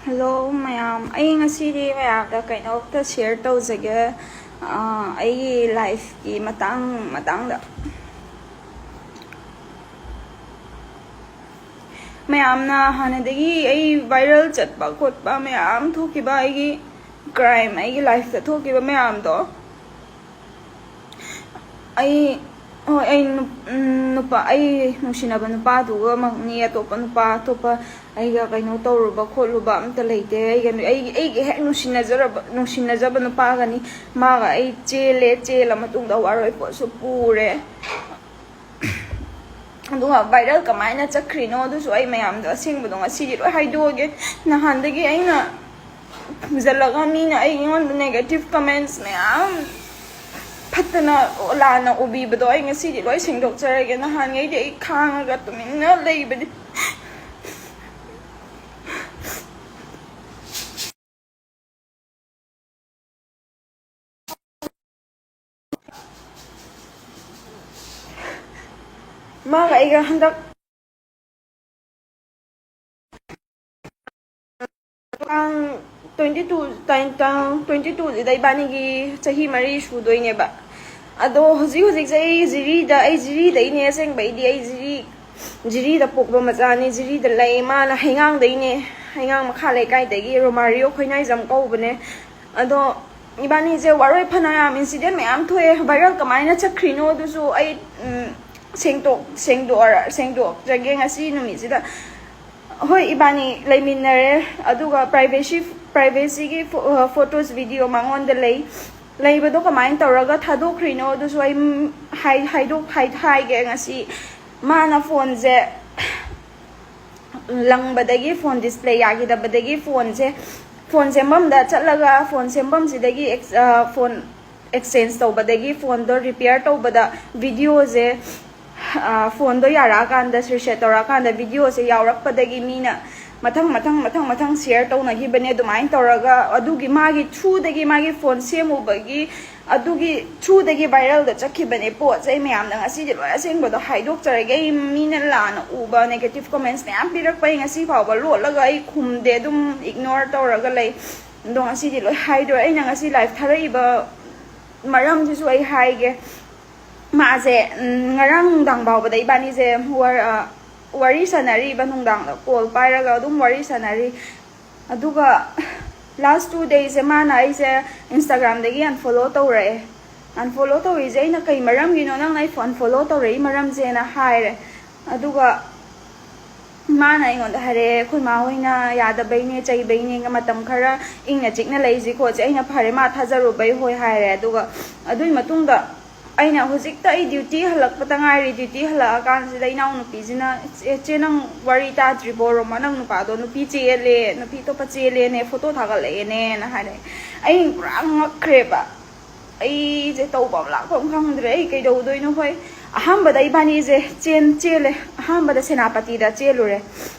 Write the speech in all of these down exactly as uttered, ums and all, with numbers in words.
Hello ꯃꯌꯥꯝ, ꯑꯩ ꯉꯁꯤꯗꯤ ꯃꯌꯥꯝꯗ ꯀꯩꯅꯣꯝꯇ ꯁꯤꯌꯔ ꯇꯧꯖꯒꯦ, ꯑꯥ, ꯑꯩꯒꯤ ꯂꯥꯏꯐꯀꯤ ꯃꯇꯥꯡ ꯃꯇꯥꯡꯗ꯫ ꯃꯌꯥꯝꯅ ꯍꯥꯟꯅꯗꯒꯤ ꯑꯩ ꯚꯥꯏꯔꯦꯜ ꯆꯠꯄ ꯈꯣꯠꯄ ꯃꯌꯥꯝ ꯊꯣꯛꯈꯤꯕ, ꯑꯩꯒꯤ ꯀ꯭ꯔꯥꯏꯝ, ꯑꯩꯒꯤ ꯂꯥꯏꯐꯇ ꯊꯣꯛꯈꯤꯕ ꯃꯌꯥꯝꯗꯣ, ꯑꯩ, ꯍꯣꯏ, ꯑꯩ ꯅꯨꯞ-, ꯎꯝ, ꯅꯨꯄꯥ, ꯑꯩ ꯅꯨꯡꯁꯤꯅꯕ ꯅꯨꯄꯥꯗꯨꯒꯃꯛꯅꯤ, ꯑꯇꯣꯞꯄ ꯅꯨꯄꯥ, ꯑꯇꯣꯞꯄ ꯑꯩꯒ ꯀꯩꯅꯣ ꯇꯧꯔꯨꯕ ꯈꯣꯠꯂꯨꯕ ꯑꯝꯇ ꯂꯩꯇꯦ꯫ ꯑꯩꯒ ꯅꯨ-, ꯑꯩꯒꯤ, ꯑꯩꯒꯤ ꯍꯦꯛ ꯅꯨꯡꯁꯤꯅꯖꯔꯕ, ꯅꯨꯡꯁꯤꯅꯖꯕ ꯅꯨꯄꯥꯒꯅꯤ꯫ ꯃꯥꯒ ꯑꯩ ꯆꯦꯜꯂꯦ, ꯆꯦꯜꯂ ꯃꯇꯨꯡꯗ ꯋꯥꯔꯣꯏ ꯄꯣꯠꯁꯨ ꯄꯨꯔꯦ꯫ ꯑꯗꯨꯒ ꯚꯥꯏꯔꯦꯜ ꯀꯃꯥꯏꯅ ꯆꯠꯈ꯭ꯔꯤꯅꯣ ꯑꯗꯨꯁꯨ ꯑꯩ ꯃꯌꯥꯝꯗꯣ ꯑꯁꯦꯡꯕꯗꯣ ꯉꯁꯤꯗꯤ ꯂꯣꯏ ꯍꯥꯏꯗꯣꯛꯑꯒꯦ꯫ ꯅꯍꯥꯟꯗꯒꯤ ꯑꯩꯅ ꯐꯨꯝꯖꯤꯜꯂꯒ ꯃꯤꯅ ꯑꯩꯉꯣꯟꯗ ꯅꯦꯒꯦꯇꯤꯚ ꯀꯃꯦꯟꯠꯁ ꯃꯌꯥꯝ ꯐꯠꯇꯅ ꯂꯥꯟꯅ ꯎꯕꯤꯕꯗꯣ ꯑꯩ ꯉꯁꯤꯗꯤ ꯂꯣꯏ ꯁꯦꯡꯗꯣꯛꯆꯔꯒꯦ꯫ ꯅꯍꯥꯟꯉꯩꯗꯤ ꯑꯩ ꯈꯥꯡꯉꯒ ꯇꯨꯃꯤꯟꯅ ꯂꯩꯕꯅꯤ꯫ ꯃꯥꯒ ꯑꯩꯒ ꯍꯟꯗꯛ ꯇꯥꯡ ꯇ꯭ꯋꯦꯟꯇꯤ ꯇꯨ, ꯇꯥꯡ, ꯇꯥꯡ ꯇ꯭ꯋꯦꯟꯇꯤ ꯇꯨꯁꯤꯗ ꯏꯕꯥꯅꯤꯒꯤ ꯆꯍꯤ ꯃꯔꯤ ꯁꯨꯗꯣꯏꯅꯦꯕ꯫ ꯑꯗꯣ ꯍꯧꯖꯤꯛ ꯍꯧꯖꯤꯛꯁꯦ ꯑꯩ ꯖꯤꯔꯤꯗ, ꯑꯩ ꯖꯤꯔꯤꯗꯩꯅꯦ ꯑꯁꯦꯡꯕꯩꯗꯤ꯫ ꯑꯩ ꯖꯤꯔꯤ, ꯖꯤꯔꯤꯗ ꯄꯣꯛꯄ ꯃꯆꯥꯅꯦ, ꯖꯤꯔꯤꯗ ꯂꯩ꯫ ꯃꯥꯅ ꯍꯩꯉꯥꯡꯗꯩꯅꯦ, ꯍꯩꯉꯥꯡ ꯃꯈꯥ ꯂꯩꯀꯥꯏꯗꯒꯤ, ꯔꯣꯃꯥꯔꯤꯌꯣ ꯈꯣꯏꯅꯥꯏꯖꯝ ꯀꯧꯕꯅꯦ꯫ ꯑꯗꯣ ꯏꯕꯥꯅꯤꯁꯦ ꯋꯥꯔꯣꯏ ꯐꯅꯌꯥꯝ ꯏꯟꯁꯤꯗꯦꯟ ꯃꯌꯥꯝ ꯊꯣꯛꯑꯦ꯫ ꯚꯥꯏꯔꯦꯜ ꯀꯃꯥꯏꯅ ꯆꯠꯈ꯭ꯔꯤꯅꯣ ꯑꯗꯨꯁꯨ ꯑꯩ, ꯎꯝ, ꯁꯦꯡꯗꯣꯛ-, ꯁꯦꯡꯗꯣꯛꯑꯔ-, ꯁꯦꯡꯗꯣꯛꯆꯒꯦ ꯉꯁꯤ ꯅꯨꯃꯤꯠꯁꯤꯗ꯫ ꯍꯣꯏ, ꯏꯕꯥꯅꯤ ꯂꯩꯃꯤꯟꯅꯔꯦ, ꯑꯗꯨꯒ ꯄ꯭ꯔꯥꯏꯚꯦꯁꯤ, ꯄ꯭ꯔꯥꯏꯚꯦꯁꯤꯒꯤ ꯐꯣ-, ꯑ, ꯐꯣꯇꯣꯁ, ꯚꯤꯗꯤꯑꯣ ꯃꯉꯣꯟꯗ ꯂꯩ꯫ ꯂꯩꯕꯗꯣ ꯀꯃꯥꯏꯅ ꯇꯧꯔꯒ ꯊꯥꯗꯣꯛꯈ꯭ꯔꯤꯅꯣ ꯑꯗꯨꯁꯨ ꯑꯩ, ꯎꯝ, ꯍꯥꯏ-, ꯍꯥꯏꯗꯣꯛ-, ꯍꯥꯏ-, ꯍꯥꯏꯒꯦ꯫ ꯉꯁꯤ ꯃꯥꯅ ꯐꯣꯟꯁꯦ ꯂꯪꯕꯗꯒꯤ, ꯐꯣꯟ ꯗꯤꯁꯄ꯭ꯂꯦ ꯌꯥꯈꯤꯗꯕꯗꯒꯤ ꯐꯣꯟꯁꯦ, ꯐꯣꯟ ꯁꯦꯝꯐꯝꯗ ꯆꯠꯂꯒ ꯐꯣꯟ ꯁꯦꯝꯐꯝꯁꯤꯗꯒꯤ ꯑꯦꯛꯁ-, ꯑ, ꯐꯣꯟ ꯑꯦꯛꯁꯆꯦꯟꯖ ꯇꯧꯕꯗꯒꯤ ꯐꯣꯟꯗꯣ ꯔꯤꯄꯤꯌꯔ ꯇꯧꯕꯗ ꯚꯤꯗꯤꯑꯣꯁꯦ, ꯑ, ꯐꯣꯟꯗꯣ ꯌꯥꯔꯛꯑꯀꯥꯟꯗ, ꯔꯤꯁꯦꯠ ꯇꯧꯔꯛꯑꯀꯥꯟꯗ ꯚꯤꯗꯤꯑꯣꯁꯦ ꯌꯥꯎꯔꯛꯄꯗꯒꯤ ꯃꯤꯅ ꯃꯊꯪ, ꯃꯊꯪ, ꯃꯊꯪ, ꯃꯊꯪ ꯁꯤꯌꯔ ꯇꯧꯅꯈꯤꯕꯅꯦ꯫ ꯑꯗꯨꯃꯥꯏꯅ ꯇꯧꯔꯒ ꯑꯗꯨꯒꯤ ꯃꯥꯒꯤ ꯊ꯭ꯔꯨꯗꯒꯤ, ꯃꯥꯒꯤ ꯐꯣꯟ ꯁꯦꯝꯃꯨꯕꯒꯤ, ꯑꯗꯨꯒꯤ ꯊ꯭ꯔꯨꯗꯒꯤ ꯚꯥꯏꯔꯦꯜꯗ ꯆꯠꯈꯤꯕꯅꯦ ꯄꯣꯠꯁꯦ꯫ ꯑꯩ ꯃꯌꯥꯝꯗ ꯉꯁꯤꯗꯤ ꯂꯣꯏ ꯑꯁꯦꯡꯕꯗꯣ ꯍꯥꯏꯗꯣꯛꯆꯔꯒꯦ꯫ ꯑꯩ ꯃꯤꯅ ꯂꯥꯟꯅ ꯎꯕ ꯅꯦꯒꯦꯇꯤꯚ ꯀꯣꯃꯦꯟꯠꯁ ꯃꯌꯥꯝ ꯄꯤꯔꯛꯄ, ꯑꯩ ꯉꯁꯤ ꯐꯥꯎꯕ ꯂꯣꯠꯂꯒ ꯑꯩ ꯈꯨꯝꯗꯦ, ꯑꯗꯨꯝ ꯏꯒꯅꯣꯔ ꯇꯧꯔꯒ ꯂꯩ꯫ ꯑꯗꯣ ꯉꯁꯤꯗꯤ ꯂꯣꯏ ꯍꯥꯏꯗꯣꯔꯦ꯫ ꯑꯩꯅ ꯉꯁꯤ ꯂꯥꯏꯚ ꯊꯥꯔꯛꯏꯕ ꯃꯔꯝꯁꯤꯁꯨ ꯑꯩ ꯍꯥꯏꯒꯦ꯫ ꯃꯥꯁꯦ, ꯎꯝ, ꯉꯔꯥꯡ ꯅꯨꯡꯗꯥꯡ ꯐꯥꯎꯕꯗ ꯏꯕꯥꯅꯤꯁꯦ ꯋꯥꯔ-, ꯑ, ꯋꯥꯔꯤ ꯁꯥꯟꯅꯔꯤꯕ, ꯅꯨꯡꯗꯥꯡꯗ ꯀꯣꯜ ꯄꯥꯏꯔꯒ ꯑꯗꯨꯝ ꯋꯥꯔꯤ ꯁꯥꯟꯅꯔꯤ꯫ ꯑꯗꯨꯒ ꯂꯥꯁ ꯇꯨ ꯗꯦꯁꯁꯦ ꯃꯥꯅ ꯑꯩꯁꯦ ꯏꯟꯁꯇꯥꯒ꯭ꯔꯥꯝꯗꯒꯤ ꯑꯟꯐꯣꯂꯣ ꯇꯧꯔꯛꯑꯦ꯫ ꯑꯟꯐꯣꯂꯣ ꯇꯧꯔꯤꯁꯦ ꯑꯩꯅ ꯀꯩ ꯃꯔꯝꯒꯤꯅꯣ ꯅꯪꯅ ꯑꯩ ꯑꯟꯐꯣꯂꯣ ꯇꯧꯔꯛꯏ ꯃꯔꯝꯁꯦꯅ ꯍꯥꯏꯔꯦ꯫ ꯑꯗꯨꯒ ꯃꯥꯅ ꯑꯩꯉꯣꯟꯗ ꯍꯥꯏꯔꯛꯑꯦ, "ꯑꯩꯈꯣꯏ ꯃꯥ ꯍꯣꯏꯅ ꯌꯥꯗꯕꯩꯅꯦ, ꯆꯩꯕꯩꯅꯦ, ꯃꯇꯝ ꯈꯔ ꯏꯪꯅ ꯆꯤꯛꯅ ꯂꯩꯁꯤ ꯈꯣꯠꯁꯤ"꯫ ꯑꯩꯅ "ꯐꯔꯦ, ꯃꯥ ꯊꯥꯖꯔꯨꯕꯩ ꯍꯣꯏ" ꯍꯥꯏꯔꯦ꯫ ꯑꯗꯨꯒ ꯑꯗꯨꯒꯤ ꯃꯇꯨꯡꯗ ꯑꯩꯅ ꯍꯧꯖꯤꯛꯇ ꯑꯩ ꯗ꯭ꯌꯨꯇꯤ ꯍꯜꯂꯛꯄꯇ ꯉꯥꯏꯔꯤ꯫ ꯗ꯭ꯌꯨꯇꯤ ꯍꯜꯂꯛꯑꯀꯥꯟꯁꯤꯗ ꯏꯅꯥꯎꯅꯨꯄꯤꯁꯤꯅ, "ꯆꯦ, ꯆꯦ, ꯅꯪ ꯋꯥꯔꯤ ꯇꯥꯗ꯭ꯔꯤꯕꯣ? ꯔꯣꯃꯥ, ꯅꯪ ꯅꯨꯄꯥꯗꯣ ꯅꯨꯄꯤ ꯆꯦꯜꯂꯦ, ꯅꯨꯄꯤ ꯑꯇꯣꯞꯄ ꯆꯦꯜꯂꯦꯅꯦ, ꯐꯣꯇꯣ ꯊꯥꯒꯠꯂꯛꯑꯦꯅꯦꯅ" ꯍꯥꯏꯔꯛꯑꯦ꯫ ꯑꯩ ꯄꯨꯔꯥ ꯉꯛꯈ꯭ꯔꯦꯕ꯫ ꯑꯩꯁꯦ ꯇꯧꯐꯝ ꯂꯥꯛꯐꯝ ꯈꯪꯗ꯭ꯔꯦ꯫ ꯑꯩ ꯀꯩꯗꯧꯗꯣꯏꯅꯣ? ꯍꯣꯏ, ꯑꯍꯥꯟꯕꯗ ꯏꯕꯥꯅꯤꯁꯦ ꯆꯦꯟ-, ꯆꯦꯜꯂꯦ꯫ ꯑꯍꯥꯟꯕꯗ ꯁꯦꯅꯥꯄꯇꯤꯗ ꯆꯦꯜꯂꯨꯔꯦ꯫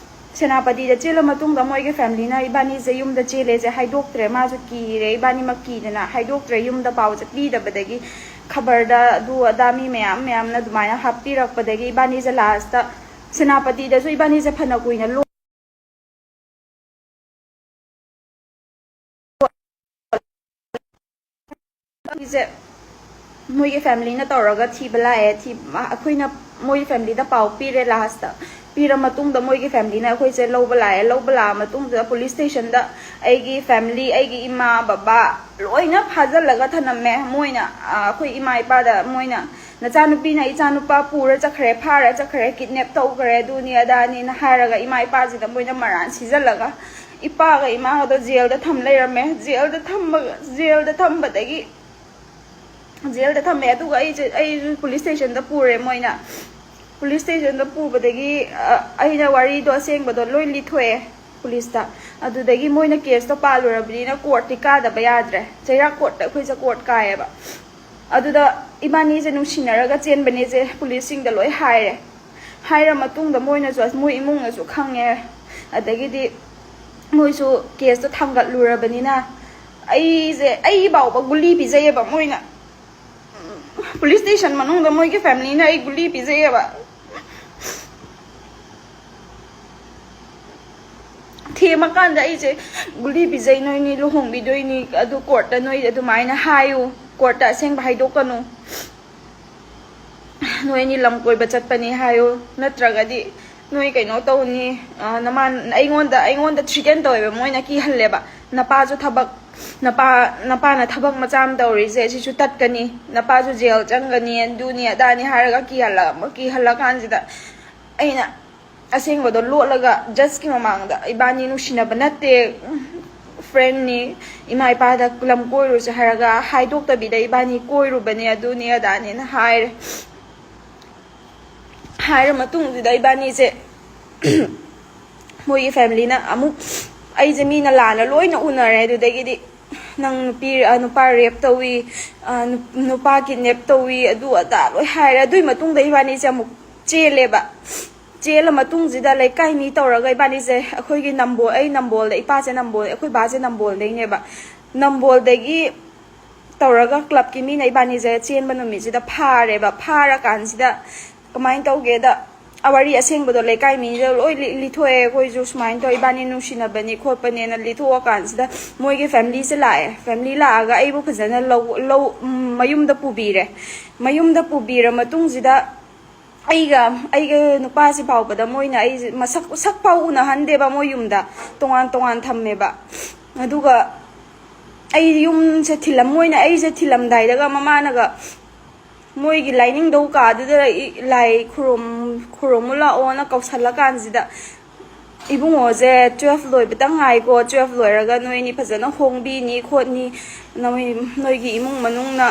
ꯁꯦꯅꯥꯄꯇꯤꯗ ꯆꯦꯜꯂ ꯃꯇꯨꯡꯗ ꯃꯣꯏꯒꯤ ꯐꯦꯃꯤꯂꯤꯅ ꯏꯕꯥꯅꯤꯁꯦ ꯌꯨꯝꯗ ꯆꯦꯜꯂꯦꯁꯦ ꯍꯥꯏꯗꯣꯛꯇ꯭ꯔꯦ꯫ ꯃꯥꯁꯨ ꯀꯤꯔꯦ, ꯏꯕꯥꯅꯤꯃꯛ ꯀꯤꯗꯅ ꯍꯥꯏꯗꯣꯛꯇ꯭ꯔꯦ꯫ ꯌꯨꯝꯗ ꯄꯥꯎꯁꯦ ꯄꯤꯗꯕꯗꯒꯤ, ꯈꯕꯔꯗ ꯑꯗꯨ ꯑꯗꯥ ꯃꯤ ꯃꯌꯥꯝ ꯃꯌꯥꯝꯅ ꯑꯗꯨꯃꯥꯏꯅ ꯍꯥꯞꯄꯤꯔꯛꯄꯗꯒꯤ ꯏꯕꯥꯅꯤꯁꯦ ꯂꯥꯁꯇ ꯁꯦꯅꯥꯄꯇꯤꯗꯁꯨ ꯏꯕꯥꯅꯤꯁꯦ ꯐꯅ ꯀꯨꯏꯅ ꯂꯣ-, ꯑꯩꯁꯦ ꯃꯣꯏꯒꯤ ꯐꯦꯃꯤꯂꯤꯅ ꯇꯧꯔꯒ ꯊꯤꯕ ꯂꯥꯛꯑꯦ꯫ ꯊꯤ-, ꯑꯩꯈꯣꯏꯅ ꯃꯣꯏꯒꯤ ꯐꯦꯃꯤꯂꯤꯗ ꯄꯥꯎ ꯄꯤꯔꯦ꯫ ꯂꯥꯁꯇ ꯄꯤꯔ ꯃꯇꯨꯡꯗ ꯃꯣꯏꯒꯤ ꯐꯦꯃꯤꯂꯤꯅ ꯑꯩꯈꯣꯏꯁꯦ ꯂꯧꯕ ꯂꯥꯛꯑꯦ꯫ ꯂꯧꯕ ꯂꯥꯛꯑ ꯃꯇꯨꯡꯗ ꯄꯨꯂꯤꯁ ꯁ꯭ꯇꯦꯁꯟꯗ ꯑꯩꯒꯤ ꯐꯦꯃꯤꯂꯤ, ꯑꯩꯒꯤ ꯏꯃꯥ, ꯕꯕꯥ ꯂꯣꯏꯅ ꯐꯥꯖꯤꯜꯂꯒ ꯊꯅꯝꯃꯦ꯫ ꯃꯣꯏꯅ, ꯑ, ꯑꯩꯈꯣꯏ ꯏꯃꯥ ꯏꯄꯥꯗ ꯃꯣꯏꯅ, "ꯅꯆꯥꯅꯨꯄꯤꯅ ꯏꯆꯥꯅꯨꯄꯥ ꯄꯨꯔ ꯆꯠꯈ꯭ꯔꯦ, ꯐꯥꯔ ꯆꯠꯈ꯭ꯔꯦ, ꯀꯤꯗꯅꯦꯞ ꯇꯧꯈ꯭ꯔꯦ, ꯑꯗꯨꯅꯤ ꯑꯗꯥꯅꯤꯅ" ꯍꯥꯏꯔꯒ ꯏꯃꯥ ꯏꯄꯥꯁꯤꯗ ꯃꯣꯏꯅ ꯃꯔꯥꯟ ꯁꯤꯖꯜꯂꯒ ꯏꯄꯥꯒ ꯏꯃꯥꯒꯗꯣ ꯖꯦꯜꯗ ꯊꯝ ꯂꯩꯔꯝꯃꯦ꯫ ꯖꯦꯜꯗ ꯊꯝꯕ, ꯖꯦꯜꯗ ꯊꯝꯕꯗꯒꯤ, ꯖꯦꯜꯗ ꯊꯝꯃꯦ꯫ ꯑꯗꯨꯒ ꯑꯩꯁꯦ, ꯑꯩꯁꯨ ꯄꯨꯂꯤꯁ ꯁ꯭ꯇꯦꯁꯟꯗ ꯄꯨꯔꯦ ꯃꯣꯏꯅ꯫ ꯄꯨꯂꯤꯁ ꯁ꯭ꯇꯦꯁꯟꯗ ꯄꯨꯕꯗꯒꯤ, ꯑ, ꯑꯩꯅ ꯋꯥꯔꯤꯗꯣ ꯑꯁꯦꯡꯕꯗꯣ ꯂꯣꯏ ꯂꯤꯊꯣꯛꯑꯦ ꯄꯨꯂꯤꯁꯇ꯫ ꯑꯗꯨꯗꯒꯤ ꯃꯣꯏꯅ ꯀꯦꯁꯇꯣ ꯄꯥꯜꯂꯨꯔꯕꯅꯤꯅ ꯀꯣꯔꯠꯇꯤ ꯀꯥꯗꯕ ꯌꯥꯗ꯭ꯔꯦ꯫ ꯆꯩꯔꯥꯛ ꯀꯣꯔꯠꯇ ꯑꯩꯈꯣꯏꯁꯦ ꯀꯣꯔꯠ ꯀꯥꯏꯌꯦꯕ꯫ ꯑꯗꯨꯗ ꯏꯕꯥꯅꯤꯁꯦ ꯅꯨꯡꯁꯤꯅꯔꯒ ꯆꯦꯟꯕꯅꯦꯁꯦ ꯄꯨꯂꯤꯁꯁꯤꯡꯗ ꯂꯣꯏ ꯍꯥꯏꯔꯦ꯫ ꯍꯥꯏꯔ ꯃꯇꯨꯡꯗ ꯃꯣꯏꯅꯁꯨ, ꯃꯣꯏ ꯏꯃꯨꯡꯅꯁꯨ ꯈꯪꯉꯦ꯫ ꯑꯗꯒꯤꯗꯤ ꯃꯣꯏꯁꯨ ꯀꯦꯁꯇꯣ ꯊꯥꯡꯒꯠꯂꯨꯔꯕꯅꯤꯅ, ꯑꯩꯁꯦ, ꯑꯩ ꯐꯥꯎꯕ ꯒꯨꯂꯤ ꯄꯤꯖꯩꯌꯦꯕ ꯃꯣꯏꯅ꯫ ꯄꯨꯂꯤꯁ ꯁ꯭ꯇꯦꯁꯟ ꯃꯅꯨꯡꯗ ꯃꯣꯏꯒꯤ ꯐꯦꯃꯤꯂꯤꯅ ꯑꯩ ꯒꯨꯂꯤ ꯄꯤꯖꯩꯌꯦꯕ꯫ ꯊꯦꯝꯃꯀꯥꯟꯗ ꯑꯩꯁꯦ ꯒꯨꯂꯤ ꯄꯤꯖꯩ, ꯅꯣꯏꯅꯤ ꯂꯨꯍꯣꯡꯕꯤꯗꯣꯏꯅꯤ, ꯑꯗꯨ ꯀꯣꯔꯠꯇ ꯅꯣꯏ ꯑꯗꯨꯃꯥꯏꯅ ꯍꯥꯏꯌꯨ, ꯀꯣꯔꯠꯇ ꯑꯁꯦꯡꯕ ꯍꯥꯏꯗꯣꯛꯀꯅꯨ, ꯅꯣꯏꯅꯤ ꯂꯝ ꯀꯣꯏꯕ ꯆꯠꯄꯅꯤ ꯍꯥꯏꯌꯨ, ꯅꯠꯇ꯭ꯔꯒꯗꯤ ꯅꯣꯏ ꯀꯩꯅꯣ ꯇꯧꯅꯤ, ꯅꯃꯥꯟ ꯑꯩꯉꯣꯟꯗ ꯑꯩꯉꯣꯟꯗ ꯊ꯭ꯔꯤꯇꯦꯟ ꯇꯧꯋꯦꯕ, ꯃꯣꯏꯅ ꯀꯤꯍꯜꯂꯦꯕ꯫ ꯅꯄꯥꯁꯨ ꯊꯕꯛ ꯅꯄꯥ ꯅꯄꯥꯅ ꯊꯕꯛ ꯃꯆꯥ ꯑꯃ ꯇꯧꯔꯤꯁꯦ ꯁꯤꯁꯨ ꯇꯠꯀꯅꯤ, ꯅꯄꯥꯁꯨ ꯖꯦꯜ ꯆꯪꯒꯅꯤ, ꯑꯗꯨꯅꯤ ꯑꯗꯥꯅꯤ ꯍꯥꯏꯔꯒ ꯀꯤꯍꯜꯂ ꯀꯤꯍꯜꯂꯀꯥꯟꯁꯤꯗ ꯑꯩꯅ ꯑꯁꯦꯡꯕꯗꯣ ꯂꯣꯠꯂꯒ ꯖꯁꯀꯤ ꯃꯃꯥꯡꯗ ꯏꯕꯥꯅꯤ ꯅꯨꯡꯁꯤꯅꯕ ꯅꯠꯇꯦ, ꯐ꯭ꯔꯦꯟꯅꯤ, ꯏꯃꯥ ꯏꯄꯥꯗ ꯂꯝ ꯀꯣꯏꯔꯨꯁꯦ ꯍꯥꯏꯔꯒ ꯍꯥꯏꯗꯣꯛꯇꯕꯤꯗ ꯏꯕꯥꯅꯤ ꯀꯣꯏꯔꯨꯕꯅꯦ, ꯑꯗꯨꯅꯤ ꯑꯗꯥꯅꯦꯅ ꯍꯥꯏꯔꯦ꯫ ꯍꯥꯏꯔ ꯃꯇꯨꯡꯗꯨꯗ ꯏꯕꯥꯅꯤꯁꯦ ꯃꯣꯏꯒꯤ ꯐꯦꯃꯤꯂꯤꯅ ꯑꯃꯨꯛ ꯑꯩꯁꯦ ꯃꯤꯅ ꯂꯥꯟꯅ ꯂꯣꯏꯅ ꯎꯅꯔꯦ꯫ ꯑꯗꯨꯗꯒꯤꯗꯤ ꯅꯪ ꯅꯨꯄꯤ ꯅꯨꯄꯥ ꯔꯦꯞ ꯇꯧꯏ, ꯅꯨꯄꯥ ꯀꯤꯗꯅꯦꯞ ꯇꯧꯏ, ꯑꯗꯨ ꯑꯗꯥ ꯂꯣꯏ ꯍꯥꯏꯔꯦ꯫ ꯑꯗꯨꯒꯤ ꯃꯇꯨꯡꯗ ꯏꯕꯥꯅꯤꯁꯦ ꯑꯃꯨꯛ ꯆꯦꯜꯂꯦꯕ꯫ ꯆꯦꯜꯂ ꯃꯇꯨꯡꯁꯤꯗ ꯂꯩꯀꯥꯏ ꯃꯤ ꯇꯧꯔꯒ ꯏꯕꯥꯅꯤꯁꯦ, ꯑꯩꯈꯣꯏꯒꯤ ꯅꯝꯕꯣꯜ ꯑꯩ ꯅꯝꯕꯣꯜꯗ, ꯏꯄꯥꯁꯦ ꯅꯝꯕꯣꯜ, ꯑꯩꯈꯣꯏ ꯕꯥꯁꯦ ꯅꯝꯕꯣꯜꯗꯩꯅꯦꯕ꯫ ꯅꯝꯕꯣꯜꯗꯒꯤ ꯇꯧꯔꯒ ꯀ꯭ꯂꯕꯀꯤ ꯃꯤꯅ ꯏꯕꯥꯅꯤꯁꯦ ꯆꯦꯟꯕ ꯅꯨꯃꯤꯠꯁꯤꯗ ꯐꯥꯔꯦꯕ꯫ ꯐꯥꯔꯀꯥꯟꯁꯤꯗ ꯀꯃꯥꯏꯅ ꯇꯧꯒꯦꯗ, ꯋꯥꯔꯤ ꯑꯁꯦꯡꯕꯗꯣ ꯂꯩꯀꯥꯏ ꯃꯤꯗ ꯂꯣꯏ ꯂꯤꯊꯣꯛꯑꯦ꯫ ꯑꯩꯈꯣꯏꯁꯨ ꯁꯨꯃꯥꯏꯅ ꯇꯧ, ꯏꯕꯥꯅꯤ ꯅꯨꯡꯁꯤꯅꯕꯅꯤ ꯈꯣꯠꯄꯅꯦꯅ ꯂꯤꯊꯣꯛꯑꯀꯥꯟꯁꯤꯗ ꯃꯣꯏꯒꯤ ꯐꯦꯃꯤꯂꯤꯁꯦ ꯂꯥꯛꯑꯦ꯫ ꯐꯦꯃꯤꯂꯤ ꯂꯥꯛꯑꯒ ꯑꯩꯕꯨ ꯐꯖꯅ ꯂꯧ ꯂꯧ ꯃꯌꯨꯝꯗ ꯄꯨꯕꯤꯔꯦ꯫ ꯃꯌꯨꯝꯗ ꯄꯨꯕꯤꯔ ꯃꯇꯨꯡꯁꯤꯗ ꯑꯩꯒ ꯑꯩꯒ ꯅꯨꯄꯥꯁꯤ ꯐꯥꯎꯕꯗ ꯃꯣꯏꯅ ꯑꯩꯁꯦ ꯃꯁꯛ ꯁꯛ ꯐꯥꯎ ꯎꯅꯍꯟꯗꯦꯕ꯫ ꯃꯣꯏ ꯌꯨꯝꯗ ꯇꯣꯉꯥꯟ ꯇꯣꯉꯥꯟ ꯊꯝꯃꯦꯕ꯫ ꯑꯗꯨꯒ ꯑꯩ ꯌꯨꯝꯁꯦ ꯊꯤꯜꯂꯝ ꯃꯣꯏꯅ ꯑꯩꯁꯦ ꯊꯤꯜꯂꯝꯗꯥꯏꯗꯒ ꯃꯃꯥꯅꯒ ꯃꯣꯏꯒꯤ ꯂꯥꯏꯅꯤꯡꯗꯧ ꯀꯥꯗꯨꯗ ꯂꯥꯏ ꯈꯨꯔꯨꯝ ꯈꯨꯔꯨꯝꯃꯨ ꯂꯥꯛꯑꯣꯅ ꯀꯧꯁꯜꯂꯀꯥꯟꯁꯤꯗ, "ꯏꯕꯨꯡꯉꯣꯁꯦ ꯇꯨꯋꯦꯜꯐ ꯂꯣꯏꯕꯇ ꯉꯥꯏꯀꯣ, ꯇꯨꯋꯦꯜꯐ ꯂꯣꯏꯔꯒ ꯅꯣꯏꯅꯤ ꯐꯖꯅ ꯍꯣꯡꯕꯤꯅꯤ ꯈꯣꯠꯅꯤ, ꯅꯣꯏ ꯅꯣꯏꯒꯤ ꯏꯃꯨꯡ ꯃꯅꯨꯡꯅ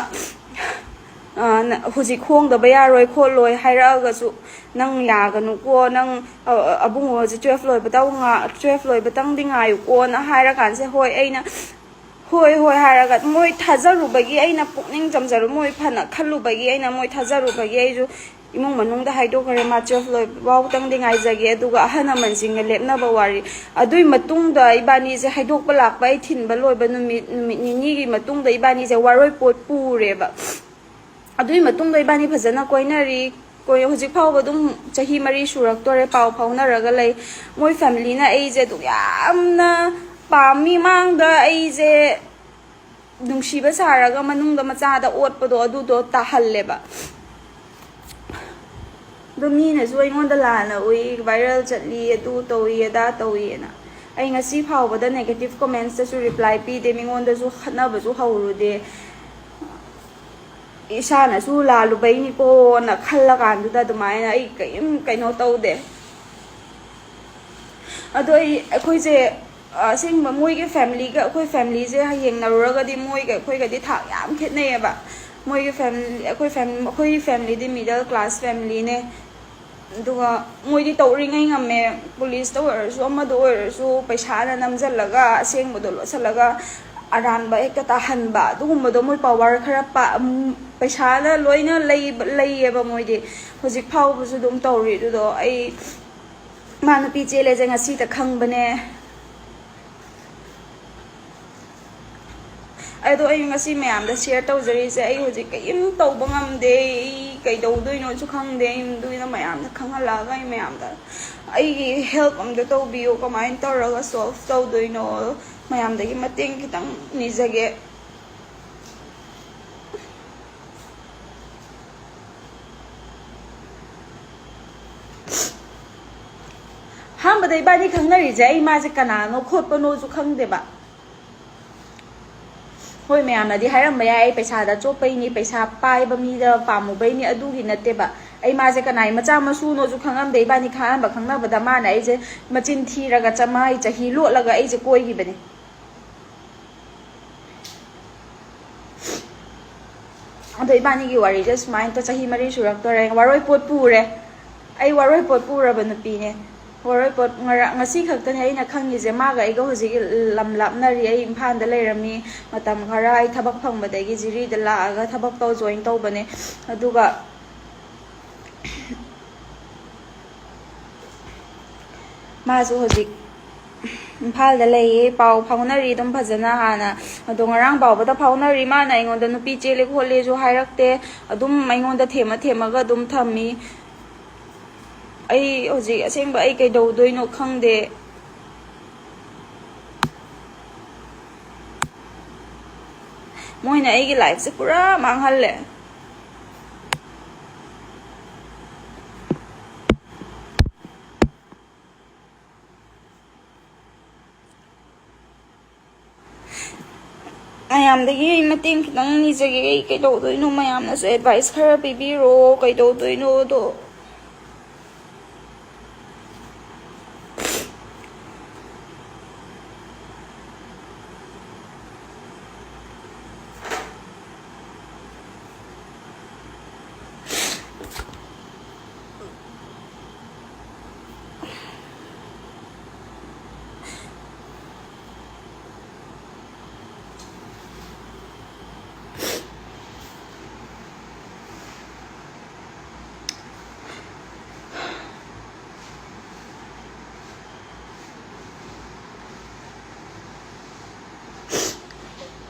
ꯍꯧꯖꯤꯛ ꯍꯣꯡꯗꯕ ꯌꯥꯔꯣꯏ ꯈꯣꯠꯂꯣꯏ ꯍꯥꯏꯔꯛꯑꯒꯁꯨ ꯅꯪ ꯌꯥꯒꯅꯨꯀꯣ, ꯅꯪ ꯑꯕꯨꯡꯉꯣꯁꯦ ꯇꯨꯋꯦꯜꯐ ꯂꯣꯏꯕꯇ ꯇꯨꯋꯦꯜꯐ ꯂꯣꯏꯕꯇꯪꯗꯤ ꯉꯥꯏꯌꯨꯀꯣꯅ" ꯍꯥꯏꯔꯀꯥꯟꯁꯦ, ꯍꯣꯏ, ꯑꯩꯅ ꯍꯣꯏ ꯍꯣꯏ ꯍꯥꯏꯔꯒ ꯃꯣꯏ ꯊꯥꯖꯔꯨꯕꯒꯤ, ꯑꯩꯅ ꯄꯨꯛꯅꯤꯡ ꯆꯝꯖꯔꯨ ꯃꯣꯏ ꯐꯅ ꯈꯜꯂꯨꯕꯒꯤ ꯑꯩꯅ ꯃꯣꯏ ꯊꯥꯖꯔꯨꯕꯒꯤ ꯑꯩꯁꯨ ꯏꯃꯨꯡ ꯃꯅꯨꯡꯗ ꯍꯥꯏꯗꯣꯛꯈ꯭ꯔꯦ, ꯃꯥ ꯇꯨꯋꯦꯜꯐ ꯂꯣꯏꯕ ꯐꯥꯎꯇꯪꯗꯤ ꯉꯥꯏꯖꯒꯦ, ꯑꯗꯨꯒ ꯑꯍꯜ ꯂꯃꯟꯁꯤꯡꯒ ꯂꯦꯞꯅꯕ ꯋꯥꯔꯤ꯫ ꯑꯗꯨꯏ ꯃꯇꯨꯡꯗ ꯏꯕꯥꯅꯤꯁꯦ ꯍꯥꯏꯗꯣꯛꯄ ꯂꯥꯛꯄ ꯑꯩ ꯊꯤꯟꯕ ꯂꯣꯏꯕ ꯅꯨꯃꯤꯠ, ꯅꯨꯃꯤꯠ ꯅꯤꯅꯤꯒꯤ ꯃꯇꯨꯡꯗ ꯏꯕꯥꯅꯤꯁꯦ ꯋꯥꯔꯣꯏꯄꯣꯠ ꯄꯨꯔꯦꯕ꯫ ꯑꯗꯨꯒꯤ ꯃꯇꯨꯡꯗ ꯏꯕꯥꯅꯤ ꯐꯖꯅ ꯀꯣꯏꯅꯔꯤ꯫ ꯀꯣꯏ-, ꯍꯧꯖꯤꯛ ꯐꯥꯎꯕ ꯑꯗꯨꯝ ꯆꯍꯤ ꯃꯔꯤ ꯁꯨꯔꯛꯇꯣꯔꯦ, ꯄꯥꯎ ꯐꯥꯎꯅꯔꯒ ꯂꯩ꯫ ꯃꯣꯏ ꯐꯦꯃꯤꯂꯤꯅ ꯑꯩꯁꯦ ꯑꯗꯨꯛ ꯌꯥꯝꯅ ꯄꯥꯝꯃꯤ, ꯃꯥꯡꯗ ꯑꯩꯁꯦ ꯅꯨꯡꯁꯤꯕ ꯁꯥꯔꯒ ꯃꯅꯨꯡꯗ ꯃꯆꯥꯗ ꯑꯣꯠꯄꯗꯣ ꯑꯗꯨꯗꯣ ꯇꯥꯍꯜꯂꯦꯕ꯫ ꯑꯗꯣ ꯃꯤꯅꯁꯨ ꯑꯩꯉꯣꯟꯗ ꯂꯥꯟꯅ ꯎꯏ, ꯚꯥꯏꯔꯦꯜ ꯆꯠꯂꯤ, ꯑꯗꯨ ꯇꯧꯏ, ꯑꯗꯥ ꯇꯧꯏꯅ꯫ ꯑꯩ ꯉꯁꯤ ꯐꯥꯎꯕꯗ ꯅꯦꯒꯦꯇꯤꯞ ꯀꯣꯃꯦꯟꯁꯇꯁꯨ ꯔꯤꯄ꯭ꯂꯥꯏ ꯄꯤꯗꯦ, ꯃꯤꯉꯣꯟꯗꯁꯨ ꯈꯠꯅꯕꯁꯨ ꯍꯧꯔꯨꯗꯦ꯫ ꯏꯁꯥꯅꯁꯨ ꯂꯥꯜꯂꯨꯕꯩꯅꯤꯀꯣꯅ ꯈꯜꯂꯀꯥꯟꯗꯨꯗ ꯑꯗꯨꯃꯥꯏꯅ ꯑꯩ ꯀꯔꯤꯝ ꯀꯩꯅꯣ ꯇꯧꯗꯦ꯫ ꯑꯗꯣ ꯑꯩ, ꯑꯩꯈꯣꯏꯁꯦ, ꯑꯁꯦꯡꯕ ꯃꯣꯏꯒꯤ ꯐꯦꯃꯤꯂꯤꯒ ꯑꯩꯈꯣꯏ ꯐꯦꯃꯤꯂꯤꯁꯦ ꯌꯦꯡꯅꯔꯨꯔꯒꯗꯤ ꯃꯣꯏꯒ ꯑꯩꯈꯣꯏꯒꯗꯤ ꯊꯥꯛ ꯌꯥꯝ ꯈꯦꯠꯅꯩꯌꯦꯕ꯫ ꯃꯣꯏꯒꯤ ꯐꯦꯃꯤꯂꯤ, ꯑꯩꯈꯣꯏ ꯐꯦꯝ-, ꯑꯩꯈꯣꯏꯒꯤ ꯐꯦꯃꯤꯂꯤꯗꯤ ꯃꯤꯗꯜ ꯀ꯭ꯂꯥꯁ ꯐꯦꯃꯤꯂꯤꯅꯦ꯫ ꯑꯗꯨꯒ ꯃꯣꯏꯗꯤ ꯇꯧꯔꯤꯉꯩ ꯉꯝꯃꯦ, ꯄꯨꯂꯤꯁꯇ ꯑꯣꯏꯔꯁꯨ ꯑꯃꯗ ꯑꯣꯏꯔꯁꯨ ꯄꯩꯁꯥꯅ ꯅꯝꯁꯤꯜꯂꯒ ꯑꯁꯦꯡꯕꯗꯣ ꯂꯣꯠꯁꯤꯜꯂꯒ ꯑꯔꯥꯟꯕ ꯍꯦꯛꯇ ꯇꯥꯍꯟꯕ, ꯑꯗꯨꯒꯨꯝꯕꯗꯣ ꯃꯣꯏ ꯄꯋꯥꯔ ꯈꯔ ꯄꯥ-, ꯎꯝ, ꯄꯩꯁꯥꯅ ꯂꯣꯏꯅ ꯂꯩꯕ-, ꯂꯩꯌꯦꯕ ꯃꯣꯏꯗꯤ꯫ ꯍꯧꯖꯤꯛ ꯐꯥꯎꯕꯁꯨ ꯑꯗꯨꯝ ꯇꯧꯔꯤ꯫ ꯑꯗꯨꯗꯣ ꯑꯩ ꯃꯥ ꯅꯨꯄꯤ ꯆꯦꯜꯂꯦꯁꯦ ꯉꯁꯤꯇ ꯈꯪꯕꯅꯦ꯫ ꯑꯗꯣ ꯑꯩ ꯉꯁꯤ ꯃꯌꯥꯝꯗ ꯁꯤꯌꯔ ꯇꯧꯖꯔꯤꯁꯦ, ꯑꯩ ꯍꯧꯖꯤꯛ ꯀꯔꯤꯝ ꯇꯧꯕ ꯉꯝꯗꯦ, ꯑꯩ ꯀꯩꯗꯧꯗꯣꯏꯅꯣꯁꯨ ꯈꯪꯗꯦ꯫ ꯑꯩ ꯑꯗꯨꯒꯤꯅ ꯃꯌꯥꯝꯗ ꯈꯪꯍꯜꯂꯛꯑꯒ ꯑꯩ ꯃꯌꯥꯝꯗ ꯑꯩꯒꯤ ꯍꯦꯜꯞ ꯑꯝꯇ ꯇꯧꯕꯤꯌꯨ, ꯀꯃꯥꯏꯅ ꯇꯧꯔꯒ ꯁꯣꯜꯕ ꯇꯧꯗꯣꯏꯅꯣ, ꯃꯌꯥꯝꯗꯒꯤ ꯃꯇꯦꯡ ꯈꯤꯇꯪ ꯅꯤꯖꯒꯦ꯫ ꯑꯍꯥꯟꯕꯗ ꯏꯕꯥꯅꯤ ꯈꯪꯅꯔꯤꯁꯦ ꯑꯩ ꯃꯥꯁꯦ ꯀꯅꯥꯅꯣ ꯈꯣꯠꯄꯅꯣꯁꯨ ꯈꯪꯗꯦꯕ꯫ ꯍꯣꯏ, ꯃꯌꯥꯝꯅꯗꯤ ꯍꯥꯏꯔꯝꯕ ꯌꯥꯏ, ꯑꯩ ꯄꯩꯁꯥꯗ ꯆꯣꯞꯄꯩꯅꯤ, ꯄꯩꯁꯥ ꯄꯥꯏꯕ ꯃꯤꯗ ꯄꯥꯝꯃꯨꯕꯩꯅꯤ, ꯑꯗꯨꯒꯤ ꯅꯠꯇꯦꯕ꯫ ꯑꯩ ꯃꯥꯁꯦ ꯀꯅꯥꯏ ꯃꯆꯥ ꯃꯁꯨꯅꯣꯁꯨ ꯈꯪꯉꯝꯗꯦ꯫ ꯏꯕꯥꯅꯤ ꯑꯍꯥꯟꯕ ꯈꯪꯅꯕꯗ ꯃꯥꯅ ꯑꯩꯁꯦ ꯃꯆꯤꯟ ꯊꯤꯔꯒ ꯆꯃꯥꯏ ꯆꯍꯤ ꯂꯣꯠꯂꯒ ꯑꯩꯁꯦ ꯀꯣꯏꯈꯤꯕꯅꯦ꯫ ꯑꯗꯣ ꯏꯕꯥꯅꯤꯒꯤ ꯋꯥꯔꯤꯁꯦ ꯁꯨꯃꯥꯏꯅ ꯆꯍꯤ ꯃꯔꯤ ꯁꯨꯔꯛꯇꯣꯔꯦ꯫ ꯋꯥꯔꯣꯏ ꯄꯣꯠ ꯄꯨꯔꯦ꯫ ꯑꯩ ꯋꯥꯔꯣꯏ ꯄꯣꯠ ꯄꯨꯔꯕ ꯅꯨꯄꯤꯅꯦ꯫ ꯋꯥꯔꯣꯏ ꯄꯣꯠ ꯉꯔꯥꯡ, ꯉꯁꯤ ꯈꯛꯇꯅꯦ ꯑꯩꯅ ꯈꯪꯉꯤꯁꯦ꯫ ꯃꯥꯒ ꯑꯩꯒ ꯍꯧꯖꯤꯛ ꯂꯝ ꯂꯥꯞꯅꯔꯤ꯫ ꯑꯩ ꯏꯝꯐꯥꯜꯗ ꯂꯩꯔꯝꯃꯤ ꯃꯇꯝ ꯈꯔ꯫ ꯑꯩ ꯊꯕꯛ ꯐꯪꯕꯗꯒꯤ ꯖꯤꯔꯤꯗ ꯂꯥꯛꯑꯒ ꯊꯕꯛ ꯇꯧ ꯖꯣꯏꯟ ꯇꯧꯕꯅꯦ꯫ ꯑꯗꯨꯒ ꯃꯥꯁꯨ ꯍꯧꯖꯤꯛ ꯏꯝꯐꯥꯜꯗ ꯂꯩꯌꯦ꯫ ꯄꯥꯎ ꯐꯥꯎꯅꯔꯤ ꯑꯗꯨꯝ ꯐꯖꯅ ꯍꯥꯟꯅ꯫ ꯑꯗꯣ ꯉꯔꯥꯡ ꯐꯥꯎꯕꯗ ꯐꯥꯎꯅꯔꯤ꯫ ꯃꯥꯅ ꯑꯩꯉꯣꯟꯗ ꯅꯨꯄꯤ ꯆꯦꯜꯂꯦ ꯈꯣꯠꯂꯦꯁꯨ ꯍꯥꯏꯔꯛꯇꯦ꯫ ꯑꯗꯨꯝ ꯑꯩꯉꯣꯟꯗ ꯊꯦꯝꯃ ꯊꯦꯝꯃꯒ ꯑꯗꯨꯝ ꯊꯝꯃꯤ꯫ ꯑꯩ ꯍꯧꯖꯤꯛ ꯑꯁꯦꯡꯕ ꯑꯩ ꯀꯩꯗꯧꯗꯣꯏꯅꯣ ꯈꯪꯗꯦ꯫ ꯃꯣꯏꯅ ꯑꯩꯒꯤ ꯂꯥꯏꯐꯁꯦ ꯄꯨꯔꯥ ꯃꯥꯡꯍꯜꯂꯦ꯫ ꯃꯌꯥꯝꯗꯒꯤ ꯑꯩ ꯃꯇꯦꯡ ꯈꯤꯇꯪ ꯅꯤꯖꯒꯦ꯫ ꯑꯩ ꯀꯩꯗꯧꯗꯣꯏꯅꯣ? ꯃꯌꯥꯝꯅꯁꯨ ꯑꯦꯗꯚꯥꯏꯁ ꯈꯔ ꯄꯤꯕꯤꯔꯣ, ꯀꯩꯗꯧꯗꯣꯏꯅꯣꯗꯣ꯫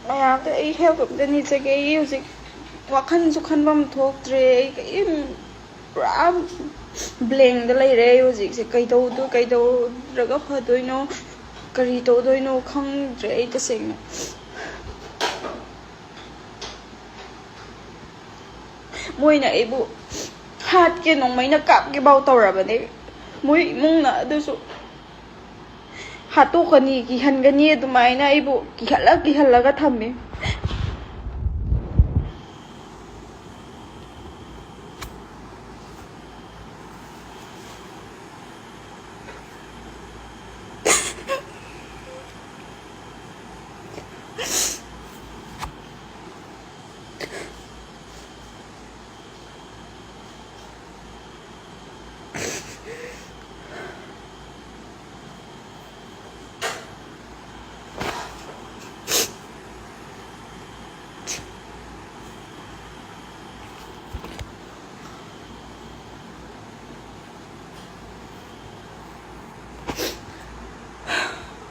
ꯃꯌꯥꯝꯗ ꯑꯩ ꯍꯦꯜꯞ ꯑꯝꯇ ꯅꯤꯖꯒꯦ꯫ ꯑꯩ ꯍꯧꯖꯤꯛ ꯋꯥꯈꯜꯁꯨ ꯈꯟꯐꯝ ꯊꯣꯛꯇ꯭ꯔꯦ꯫ ꯑꯩ ꯀꯔꯤꯝ, ꯄꯨꯔꯥ ꯕ꯭ꯂꯦꯡꯗ ꯂꯩꯔꯦ ꯑꯩ ꯍꯧꯖꯤꯛꯁꯦ꯫ ꯀꯩꯗꯧꯗꯣ-, ꯀꯩꯗꯧꯔꯒ ꯐꯗꯣꯏꯅꯣ, ꯀꯔꯤ ꯇꯧꯗꯣꯏꯅꯣ ꯈꯪꯗ꯭ꯔꯦ ꯑꯩ ꯇꯁꯦꯡꯅ꯫ ꯃꯣꯏꯅ ꯑꯩꯕꯨ ꯍꯥꯠꯀꯦ, ꯅꯣꯡꯃꯩꯅ ꯀꯥꯞꯀꯦ ꯐꯥꯎ ꯇꯧꯔꯕꯅꯦ, ꯃꯣꯏ ꯏꯃꯨꯡꯅ꯫ ꯑꯗꯨꯁꯨ ꯍꯥꯠꯇꯣꯛꯀꯅꯤ, ꯀꯤꯍꯟꯒꯅꯤ, ꯑꯗꯨꯃꯥꯏꯅ ꯑꯩꯕꯨ ꯀꯤꯍꯜꯂ ꯀꯤꯍꯜꯂꯒ ꯊꯝꯃꯦ꯫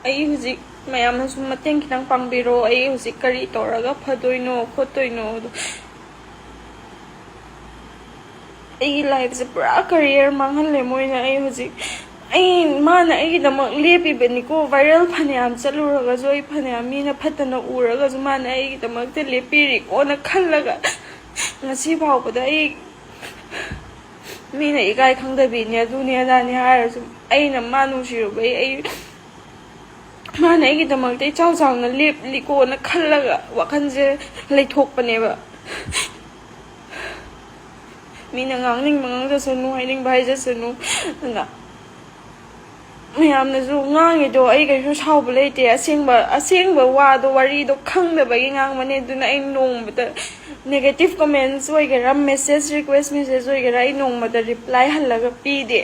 ꯑꯩ ꯍꯧꯖꯤꯛ, ꯃꯌꯥꯝꯅꯁꯨ ꯃꯇꯦꯡ ꯈꯤꯇꯪ ꯄꯥꯡꯕꯤꯔꯣ, ꯑꯩ ꯍꯧꯖꯤꯛ ꯀꯔꯤ ꯇꯧꯔꯒ ꯐꯗꯣꯏꯅꯣ ꯈꯣꯠꯇꯣꯏꯅꯣ ꯑꯗꯣ꯫ ꯑꯩꯒꯤ ꯂꯥꯏꯐꯁꯦ ꯄꯨꯔꯥ ꯀꯔꯤꯌꯔ ꯃꯥꯡꯍꯜꯂꯦ ꯃꯣꯏꯅ꯫ ꯑꯩ ꯍꯧꯖꯤꯛ, ꯑꯩ, ꯃꯥꯅ ꯑꯩꯒꯤꯗꯃꯛ ꯂꯦꯞꯄꯤꯕꯅꯤꯀꯣ, ꯚꯥꯏꯔꯦꯜ ꯐꯅꯌꯥꯝ ꯆꯠꯂꯨꯔꯒꯁꯨ, ꯑꯩ ꯐꯅꯌꯥꯝ ꯃꯤꯅ ꯐꯠꯇꯅ ꯎꯔꯒꯁꯨ, ꯃꯥꯅ ꯑꯩꯒꯤꯗꯃꯛꯇ ꯂꯦꯞꯄꯤꯔꯤꯀꯣꯅ ꯈꯜꯂꯒ ꯉꯁꯤ ꯐꯥꯎꯕꯗ ꯑꯩ, ꯃꯤꯅ ꯏꯀꯥꯏ ꯈꯪꯗꯕꯤꯅꯦ, ꯑꯗꯨꯅꯦ ꯑꯗꯥꯅꯦ ꯍꯥꯏꯔꯁꯨ, ꯑꯩꯅ ꯃꯥ ꯅꯨꯡꯁꯤꯔꯨꯕꯩ, ꯑꯩ, ꯃꯥꯅ ꯑꯩꯒꯤꯗꯃꯛꯇ ꯏꯆꯥꯎ ꯆꯥꯎꯅ ꯂꯦꯞꯂꯤꯀꯣꯅ ꯈꯜꯂꯒ ꯋꯥꯈꯜꯁꯦ ꯂꯩꯊꯣꯛꯄꯅꯦꯕ꯫ ꯃꯤꯅ ꯉꯥꯡꯅꯤꯡꯕ ꯉꯥꯡꯖꯁꯅꯨ, ꯍꯥꯏꯅꯤꯡꯕ ꯍꯥꯏꯖꯁꯅꯨ꯫ ꯑꯗꯨꯅ ꯃꯌꯥꯝꯅꯁꯨ ꯉꯥꯡꯉꯤꯗꯣ ꯑꯩ ꯀꯩꯁꯨ ꯁꯥꯎꯕ ꯂꯩꯇꯦ꯫ ꯑꯁꯦꯡꯕ, ꯑꯁꯦꯡꯕ ꯋꯥꯗꯣ, ꯋꯥꯔꯤꯗꯣ ꯈꯪꯗꯕꯒꯤ ꯉꯥꯡꯕꯅꯦ꯫ ꯑꯗꯨꯅ ꯑꯩ ꯅꯣꯡꯃꯇ negative comments ꯑꯣꯏꯒꯦꯔꯥ, message, request message ꯑꯣꯏꯒꯦꯔꯥ, ꯑꯩ ꯅꯣꯡꯃꯇ reply ꯍꯜꯂꯒ ꯄꯤꯗꯦ꯫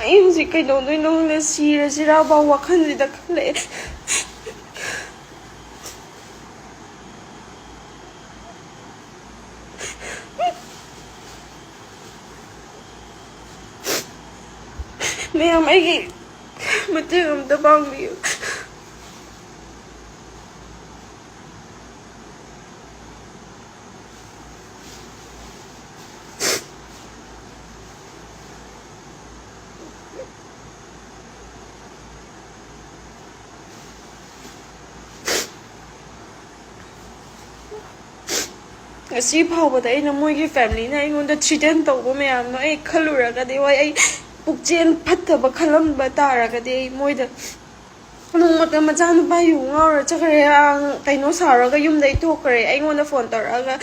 ꯑꯩ ꯍꯧꯖꯤꯛ ꯀꯩꯗꯧꯗꯣꯏꯅꯣ ꯈꯪꯗꯦ, ꯁꯤꯔꯁꯤꯔꯥ ꯐꯥꯎ ꯋꯥꯈꯜꯁꯤꯗ ꯈꯜꯂꯛꯑꯦ꯫ ꯃꯌꯥꯝ, ꯑꯩꯒꯤ ꯃꯇꯦꯡ ꯑꯝꯇ ꯄꯥꯡꯕꯤꯌꯨ꯫ ꯉꯁꯤ ꯐꯥꯎꯕꯗ ꯑꯩꯅ, ꯃꯣꯏꯒꯤ ꯐꯦꯃꯤꯂꯤꯅ ꯑꯩꯉꯣꯟꯗ threaten ꯇꯧꯕ ꯃꯌꯥꯝꯗꯣ ꯑꯩ ꯈꯜꯂꯨꯔꯒꯗꯤ, ꯍꯣꯏ, ꯑꯩ ꯄꯨꯛꯆꯦꯜ ꯐꯠꯇꯕ ꯈꯜꯂꯝꯕ ꯇꯥꯔꯒꯗꯤ, ꯑꯩ ꯃꯣꯏꯗ, ꯅꯣꯡꯃꯇ ꯃꯆꯥꯅꯨꯄꯥ ꯌꯨ ꯉꯥꯎꯔ ꯆꯠꯈ꯭ꯔꯦ, ꯑꯥ, ꯀꯩꯅꯣ ꯁꯥꯎꯔꯒ ꯌꯨꯝꯗꯩ ꯊꯣꯛꯈ꯭ꯔꯦ, ꯑꯩꯉꯣꯟꯗ ꯐꯣꯟ ꯇꯧꯔꯛꯑꯒ,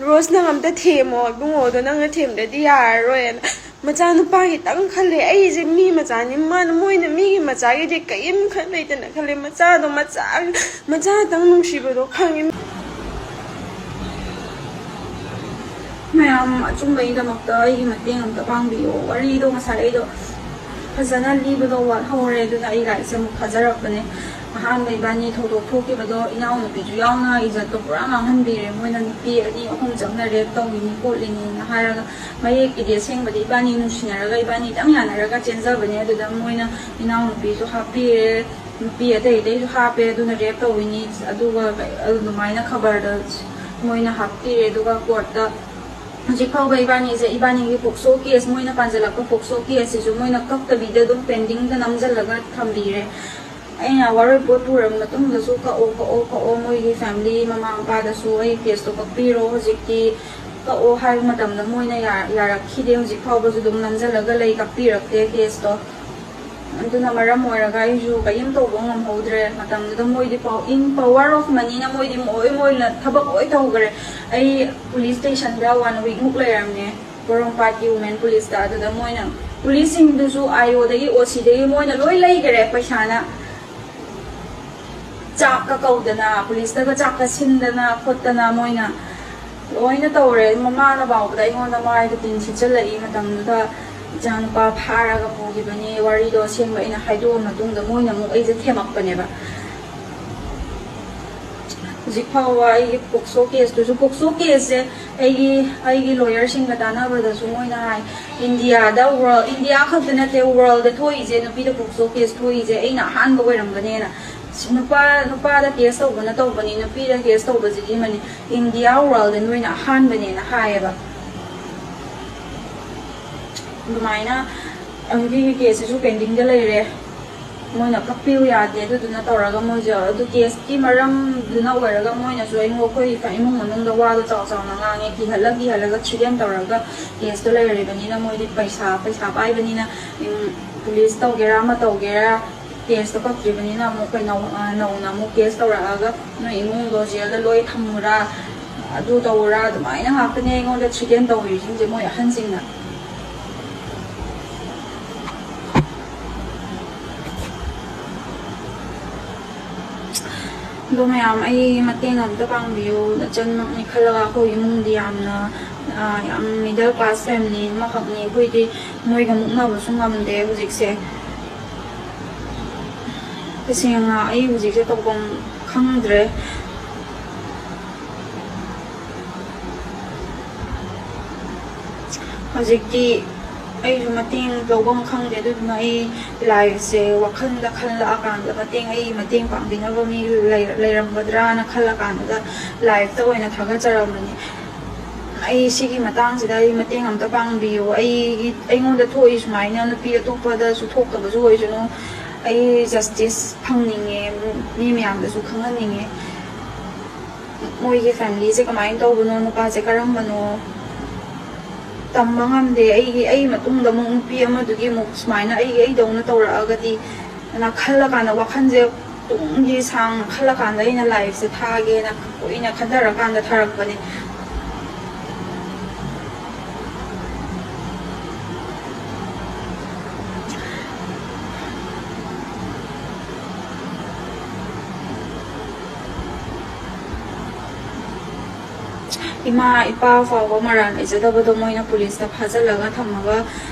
"ꯔꯣꯁ, ꯅꯪ ꯑꯝꯇ ꯊꯦꯝꯃꯣ ꯏꯕꯨꯡꯉꯣꯗꯣ, ꯅꯪꯅ ꯊꯦꯝꯗ꯭ꯔꯗꯤ ꯌꯥꯔꯔꯣꯏꯅ"꯫ ꯃꯆꯥꯅꯨꯄꯥꯒꯤꯇꯪ ꯈꯜꯂꯦ꯫ ꯑꯩꯁꯦ ꯃꯤ ꯃꯆꯥꯅꯤ, ꯃꯥꯅ, ꯃꯣꯏꯅ ꯃꯤꯒꯤ ꯃꯆꯥꯒꯤꯗꯤ ꯀꯔꯤꯝ ꯈꯟ ꯂꯩꯇꯅ ꯈꯜꯂꯦ꯫ ꯃꯆꯥꯗꯣ, ꯃꯆꯥ, ꯃꯆꯥꯇꯪ ꯅꯨꯡꯁꯤꯕꯗꯣ ꯈꯪꯉꯤ꯫ ꯃꯌꯥꯝ ꯑꯆꯨꯝꯕꯒꯤꯗꯃꯛꯇ ꯑꯩꯒꯤ ꯃꯇꯦꯡ ꯑꯝꯇ ꯄꯥꯡꯕꯤꯌꯣ꯫ ꯋꯥꯔꯤꯗꯣ ꯉꯁꯥꯏ ꯑꯩꯗꯣ ꯐꯖꯅ ꯂꯤꯕꯗꯣ ꯋꯥꯠꯍꯧꯔꯦ, ꯑꯗꯨꯅ ꯑꯩ ꯂꯥꯏꯔꯤꯛꯁꯦ ꯑꯃꯨꯛ ꯊꯥꯖꯔꯛꯄꯅꯦ꯫ ꯑꯍꯥꯟꯕ ꯏꯕꯥꯅꯤ ꯊꯧꯗꯣꯛ ꯊꯣꯛꯈꯤꯕꯗꯣ ꯏꯅꯥꯎꯅꯨꯄꯤꯁꯨ ꯌꯥꯎꯅ ꯏꯖꯠꯇꯣ ꯄꯨꯔꯥ ꯃꯥꯡꯍꯟꯕꯤꯔꯦ꯫ ꯃꯣꯏꯅ ꯅꯨꯄꯤ ꯑꯅꯤ ꯑꯍꯨꯝ ꯆꯪꯅ ꯔꯦꯞ ꯇꯧꯏꯅꯤ ꯈꯣꯠꯂꯤꯅꯤꯅ ꯍꯥꯏꯔꯒ, ꯃꯌꯦꯛꯀꯤꯗꯤ ꯑꯁꯦꯡꯕꯗꯤ ꯏꯕꯥꯅꯤ ꯅꯨꯡꯁꯤꯅꯔꯒ ꯏꯕꯥꯅꯤ ꯏꯇꯪ ꯌꯥꯅꯔꯒ ꯆꯦꯟꯖꯕꯅꯦ꯫ ꯑꯗꯨꯗ ꯃꯣꯏꯅ ꯏꯅꯥꯎꯅꯨꯄꯤꯁꯨ ꯍꯥꯞꯄꯤꯔꯦ, ꯅꯨꯄꯤ ꯑꯇꯩ ꯑꯇꯩꯁꯨ ꯍꯥꯞꯄꯦ, ꯑꯗꯨꯅ ꯔꯦꯞ ꯇꯧꯏꯅꯤ, ꯑꯗꯨꯒ ꯑꯗꯨꯃꯥꯏꯅ ꯈꯕꯔꯗ ꯃꯣꯏꯅ ꯍꯥꯞꯄꯤꯔꯦ꯫ ꯑꯗꯨꯒ ꯀꯣꯔꯠꯇ ꯍꯧꯖꯤꯛ ꯐꯥꯎꯕ ꯏꯕꯥꯅꯤꯁꯦ, ꯏꯕꯥꯅꯤꯒꯤ ꯄꯣꯛꯁꯣ ꯀꯦꯁ, ꯃꯣꯏꯅ ꯄꯥꯟꯁꯤꯜꯂꯛꯄ ꯄꯣꯛꯁꯣ ꯀꯦꯁꯁꯤꯁꯨ ꯃꯣꯏꯅ ꯀꯛꯇꯕꯤꯗ ꯑꯗꯨꯝ ꯄꯦꯟꯗꯤꯡꯗ ꯅꯝꯁꯤꯜꯂꯒ ꯊꯝꯕꯤꯔꯦ꯫ ꯑꯩꯅ ꯋꯥꯔꯣꯏ ꯄꯣꯠ ꯄꯨꯔꯕ ꯃꯇꯨꯡꯗꯁꯨ "ꯀꯛꯑꯣ, ꯀꯛꯑꯣ, ꯀꯛꯑꯣ", ꯃꯣꯏꯒꯤ ꯐꯦꯃꯤꯂꯤ, ꯃꯃꯥ ꯃꯄꯥꯗꯁꯨ ꯑꯩ ꯀꯦꯁꯇꯣ ꯀꯛꯄꯤꯔꯣ, ꯍꯧꯖꯤꯛꯇꯤ ꯀꯛꯑꯣ ꯍꯥꯏꯕ ꯃꯇꯝꯗ ꯃꯣꯏꯅ ꯌꯥ-, ꯌꯥꯔꯛꯈꯤꯗꯦ꯫ ꯍꯧꯖꯤꯛ ꯐꯥꯎꯕꯁꯨ ꯑꯗꯨꯝ ꯅꯝꯁꯤꯜꯂꯒ ꯂꯩ, ꯀꯛꯄꯤꯔꯛꯇꯦ ꯀꯦꯁꯇꯣ꯫ ꯑꯗꯨꯅ ꯃꯔꯝ ꯑꯣꯏꯔꯒ ꯑꯩꯁꯨ ꯀꯔꯤꯝ ꯇꯧꯕ ꯉꯝꯍꯧꯗ꯭ꯔꯦ꯫ ꯃꯇꯝꯗꯨꯗ ꯃꯣꯏꯗꯤ ꯄꯥꯎ, in power of moneyꯅ ꯃꯣꯏꯗꯤ ꯃꯣꯏ ꯃꯣꯏꯅ ꯊꯕꯛ ꯂꯣꯏ ꯇꯧꯈ꯭ꯔꯦ꯫ ꯑꯩ ꯄꯨꯂꯤꯁ ꯁ꯭ꯇꯦꯁꯟꯗ ꯋꯥꯟ ꯋꯤꯛꯃꯨꯛ ꯂꯩꯔꯝꯃꯦ, ꯄꯣꯔꯣꯝꯄꯥꯠꯀꯤ ꯋꯨꯃꯦꯟ ꯄꯨꯂꯤꯁꯇ꯫ ꯑꯗꯨꯗ ꯃꯣꯏꯅ, ꯄꯨꯂꯤꯁꯁꯤꯡꯗꯨꯁꯨ, ꯑꯥꯏ ꯑꯣꯗꯒꯤ, ꯑꯣ ꯁꯤꯗꯒꯤ ꯃꯣꯏꯅ ꯂꯣꯏ ꯂꯩꯈꯔꯦ ꯄꯩꯁꯥꯅ꯫ ꯆꯥꯛꯀ ꯀꯧꯗꯅ, ꯄꯨꯂꯤꯁꯇꯒ ꯆꯥꯛꯀ ꯁꯤꯟꯗꯅ ꯈꯣꯠꯇꯅ ꯃꯣꯏꯅ ꯂꯣꯏꯅ ꯇꯧꯔꯦ꯫ ꯃꯃꯥꯅ ꯐꯥꯎꯕꯗ ꯑꯩꯉꯣꯟꯗ ꯃꯥꯏꯗ ꯇꯤꯟ ꯁꯤꯠꯆꯜꯂꯛꯏ꯫ ꯃꯇꯝꯗꯨꯗ ꯏꯆꯥꯅꯨꯄꯥ ꯐꯥꯔꯒ ꯄꯨꯈꯤꯕꯅꯤ꯫ ꯋꯥꯔꯤꯗꯣ ꯑꯁꯦꯡꯕ ꯑꯩꯅ ꯍꯥꯏꯗꯣꯛꯑ ꯃꯇꯨꯡꯗ ꯃꯣꯏꯅ ꯑꯃꯨꯛ ꯑꯩꯁꯦ ꯊꯦꯝꯃꯛꯄꯅꯦꯕ꯫ ꯍꯧꯖꯤꯛ ꯐꯥꯎꯕ ꯑꯩꯒꯤ ꯄꯣꯛꯁꯣ ꯀꯦꯁꯇꯨꯁꯨ, ꯄꯣꯛꯁꯣ ꯀꯦꯁꯁꯦ ꯑꯩꯒꯤ, ꯑꯩꯒꯤ ꯂꯣꯌꯔꯁꯤꯡꯒ ꯇꯥꯟꯅꯕꯗꯁꯨ ꯃꯣꯏꯅ ꯍꯥꯏ, ꯏꯟꯗꯤꯌꯥꯗ, ꯋꯥꯔꯜ, ꯏꯟꯗꯤꯌꯥ ꯈꯛꯇ ꯅꯠꯇꯦ, ꯋꯥꯔꯜꯗ ꯊꯣꯛꯏꯁꯦ, ꯅꯨꯄꯤꯗ ꯄꯣꯛꯁꯣ ꯀꯦꯁ ꯊꯣꯛꯏꯁꯦ ꯑꯩꯅ ꯑꯍꯥꯟꯕ ꯑꯣꯏꯔꯝꯒꯅꯦꯅ꯫ ꯅꯨꯄꯥ, ꯅꯨꯄꯥꯗ ꯀꯦꯁ ꯇꯧꯕꯅ ꯇꯧꯕꯅꯤ, ꯅꯨꯄꯤꯗ ꯀꯦꯁ ꯇꯧꯕꯁꯤꯗꯤ ꯃꯅꯤ-, ꯏꯟꯗꯤꯌꯥ ꯋꯥꯔꯜꯗ ꯅꯣꯏꯅ ꯑꯍꯥꯟꯕꯅꯦꯅ ꯍꯥꯏꯌꯦꯕ꯫ ꯑꯗꯨꯃꯥꯏꯅ ꯑꯗꯨꯒꯤ ꯀꯦꯁꯁꯤꯁꯨ ꯄꯦꯟꯗꯤꯡꯗ ꯂꯩꯔꯦ꯫ ꯃꯣꯏꯅ ꯀꯛꯄꯤꯌꯨ ꯌꯥꯗꯦ꯫ ꯑꯗꯨꯗꯨꯅ ꯇꯧꯔꯒ ꯃꯣꯏꯁꯦ ꯑꯗꯨ ꯀꯦꯁꯀꯤ ꯃꯔꯝꯗꯨꯅ ꯑꯣꯏꯔꯒ ꯃꯣꯏꯅꯁꯨ ꯑꯩꯉꯣꯟ-, ꯑꯩꯈꯣꯏ ꯏꯃꯨꯡ ꯃꯅꯨꯡꯗ ꯋꯥꯗꯣ ꯆꯥꯎ ꯆꯥꯎꯅ ꯉꯥꯡꯉꯦ, ꯀꯤꯍꯜꯂ ꯀꯤꯍꯜꯂꯒ ꯊ꯭ꯔꯤꯇꯦꯟ ꯇꯧꯔꯒ ꯀꯦꯁꯇꯣ ꯂꯩꯔꯤꯕꯅꯤꯅ ꯃꯣꯏꯗꯤ ꯄꯩꯁꯥ, ꯄꯩꯁꯥ ꯄꯥꯏꯕꯅꯤꯅ, ꯎꯝ, ꯄꯨꯂꯤꯁ ꯇꯧꯒꯦꯔꯥ ꯑꯃ ꯇꯧꯒꯦꯔꯥ, ꯀꯦꯁꯇꯣ ꯀꯛꯇ꯭ꯔꯤꯕꯅꯤꯅ ꯑꯃꯨꯛ ꯀꯩꯅꯣ, ꯑ, ꯅꯧꯅ ꯑꯃꯨꯛ ꯀꯦꯁ ꯇꯧꯔꯛꯑꯒ ꯅꯣꯏ ꯏꯃꯨꯡꯗꯣ ꯖꯦꯜꯗ ꯂꯣꯏ ꯊꯝꯃꯨꯔꯥ, ꯑꯗꯨ ꯇꯧꯔꯥ, ꯑꯗꯨꯃꯥꯏꯅ ꯉꯥꯛꯇꯅꯦ ꯑꯩꯉꯣꯟꯗ ꯊ꯭ꯔꯤꯇꯦꯟ ꯇꯧꯔꯤꯁꯤꯡꯁꯦ ꯃꯣꯏ ꯑꯍꯟꯁꯤꯡꯅ꯫ ꯑꯗꯣ ꯃꯌꯥꯝ, ꯑꯩ ꯃꯇꯦꯡ ꯑꯝꯇ ꯄꯥꯡꯕꯤꯌꯨ꯫ ꯅꯆꯟꯃꯛꯅꯤ ꯈꯜꯂꯒ ꯑꯩꯈꯣꯏ ꯏꯃꯨꯡꯗꯤ ꯌꯥꯝꯅ, ꯑ, ꯌꯥꯝ middle class family ꯑꯃꯈꯛꯅꯤ꯫ ꯑꯩꯈꯣꯏꯗꯤ ꯃꯣꯏꯒ ꯃꯨꯛꯅꯕꯁꯨ ꯉꯝꯗꯦ ꯍꯧꯖꯤꯛꯁꯦ꯫ ꯇꯁꯦꯡꯅ ꯑꯩ ꯍꯧꯖꯤꯛꯁꯦ ꯇꯧꯐꯝ ꯈꯪꯗ꯭ꯔꯦ꯫ ꯍꯧꯖꯤꯛꯇꯤ ꯑꯩꯁꯨ ꯃꯇꯦꯡ ꯂꯧꯐꯝ ꯈꯪꯗꯦ, ꯑꯗꯨꯗꯨꯅ ꯑꯩ liveꯁꯦ ꯋꯥꯈꯜꯗ ꯈꯜꯂꯛꯑꯀꯥꯟꯗ ꯃꯇꯦꯡ, ꯑꯩ ꯃꯇꯦꯡ ꯄꯥꯡꯕꯤꯅꯕ ꯃꯤ ꯂꯩꯔ-, ꯂꯩꯔꯝꯒꯗ꯭ꯔꯥꯅ ꯈꯜꯂꯀꯥꯟꯗ liveꯇ ꯑꯣꯏꯅ ꯊꯥꯒꯠꯆꯔꯝꯕꯅꯤ꯫ ꯑꯩ ꯁꯤꯒꯤ ꯃꯇꯥꯡꯁꯤꯗ ꯑꯩ ꯃꯇꯦꯡ ꯑꯝꯇ ꯄꯥꯡꯕꯤꯌꯨ꯫ ꯑꯩꯒꯤ, ꯑꯩꯉꯣꯟꯗ ꯊꯣꯛꯏ ꯁꯨꯃꯥꯏꯅ ꯅꯨꯄꯤ ꯑꯇꯣꯞꯄꯗꯁꯨ ꯊꯣꯛꯇꯕꯁꯨ ꯑꯣꯏꯁꯅꯨ꯫ ꯑꯩ justice ꯐꯪꯅꯤꯡꯉꯦ, ꯃꯤ ꯃꯌꯥꯝꯗꯁꯨ ꯈꯪꯍꯟꯅꯤꯡꯉꯦ꯫ ꯃꯣꯏꯒꯤ familyꯁꯦ ꯀꯃꯥꯏꯅ ꯇꯧꯕꯅꯣ, ꯅꯨꯄꯥꯁꯦ ꯀꯔꯝꯕꯅꯣ? ꯇꯝꯕ ꯉꯝꯗꯦ꯫ ꯑꯩꯒꯤ, ꯑꯩ ꯃꯇꯨꯡꯗ ꯑꯃꯨꯛ ꯅꯨꯄꯤ ꯑꯃꯗꯨꯒꯤ ꯑꯃꯨꯛ ꯁꯨꯃꯥꯏꯅ ꯑꯩꯒꯤ, ꯑꯩꯗꯧꯅ ꯇꯧꯔꯛꯑꯒꯗꯤ, ꯑꯅ ꯈꯜꯂꯀꯥꯟꯗ, ꯋꯥꯈꯜꯁꯦ ꯇꯨꯡꯒꯤ ꯁꯥꯡꯅ ꯈꯜꯂꯀꯥꯟꯗ ꯑꯩꯅ liveꯁꯦ ꯊꯥꯒꯦꯅ ꯀꯨꯏꯅ ꯈꯟꯊꯔꯀꯥꯟꯗ ꯊꯥꯔꯛꯄꯅꯦ꯫ ꯏꯃꯥ ꯏꯄꯥ ꯐꯥꯎꯕ ꯃꯔꯥꯜ ꯂꯩꯖꯗꯕꯗꯣ ꯃꯣꯏꯅ ꯄꯨꯂꯤꯁꯇ ꯐꯥꯖꯤꯜꯂꯒ ꯊꯝꯃꯒ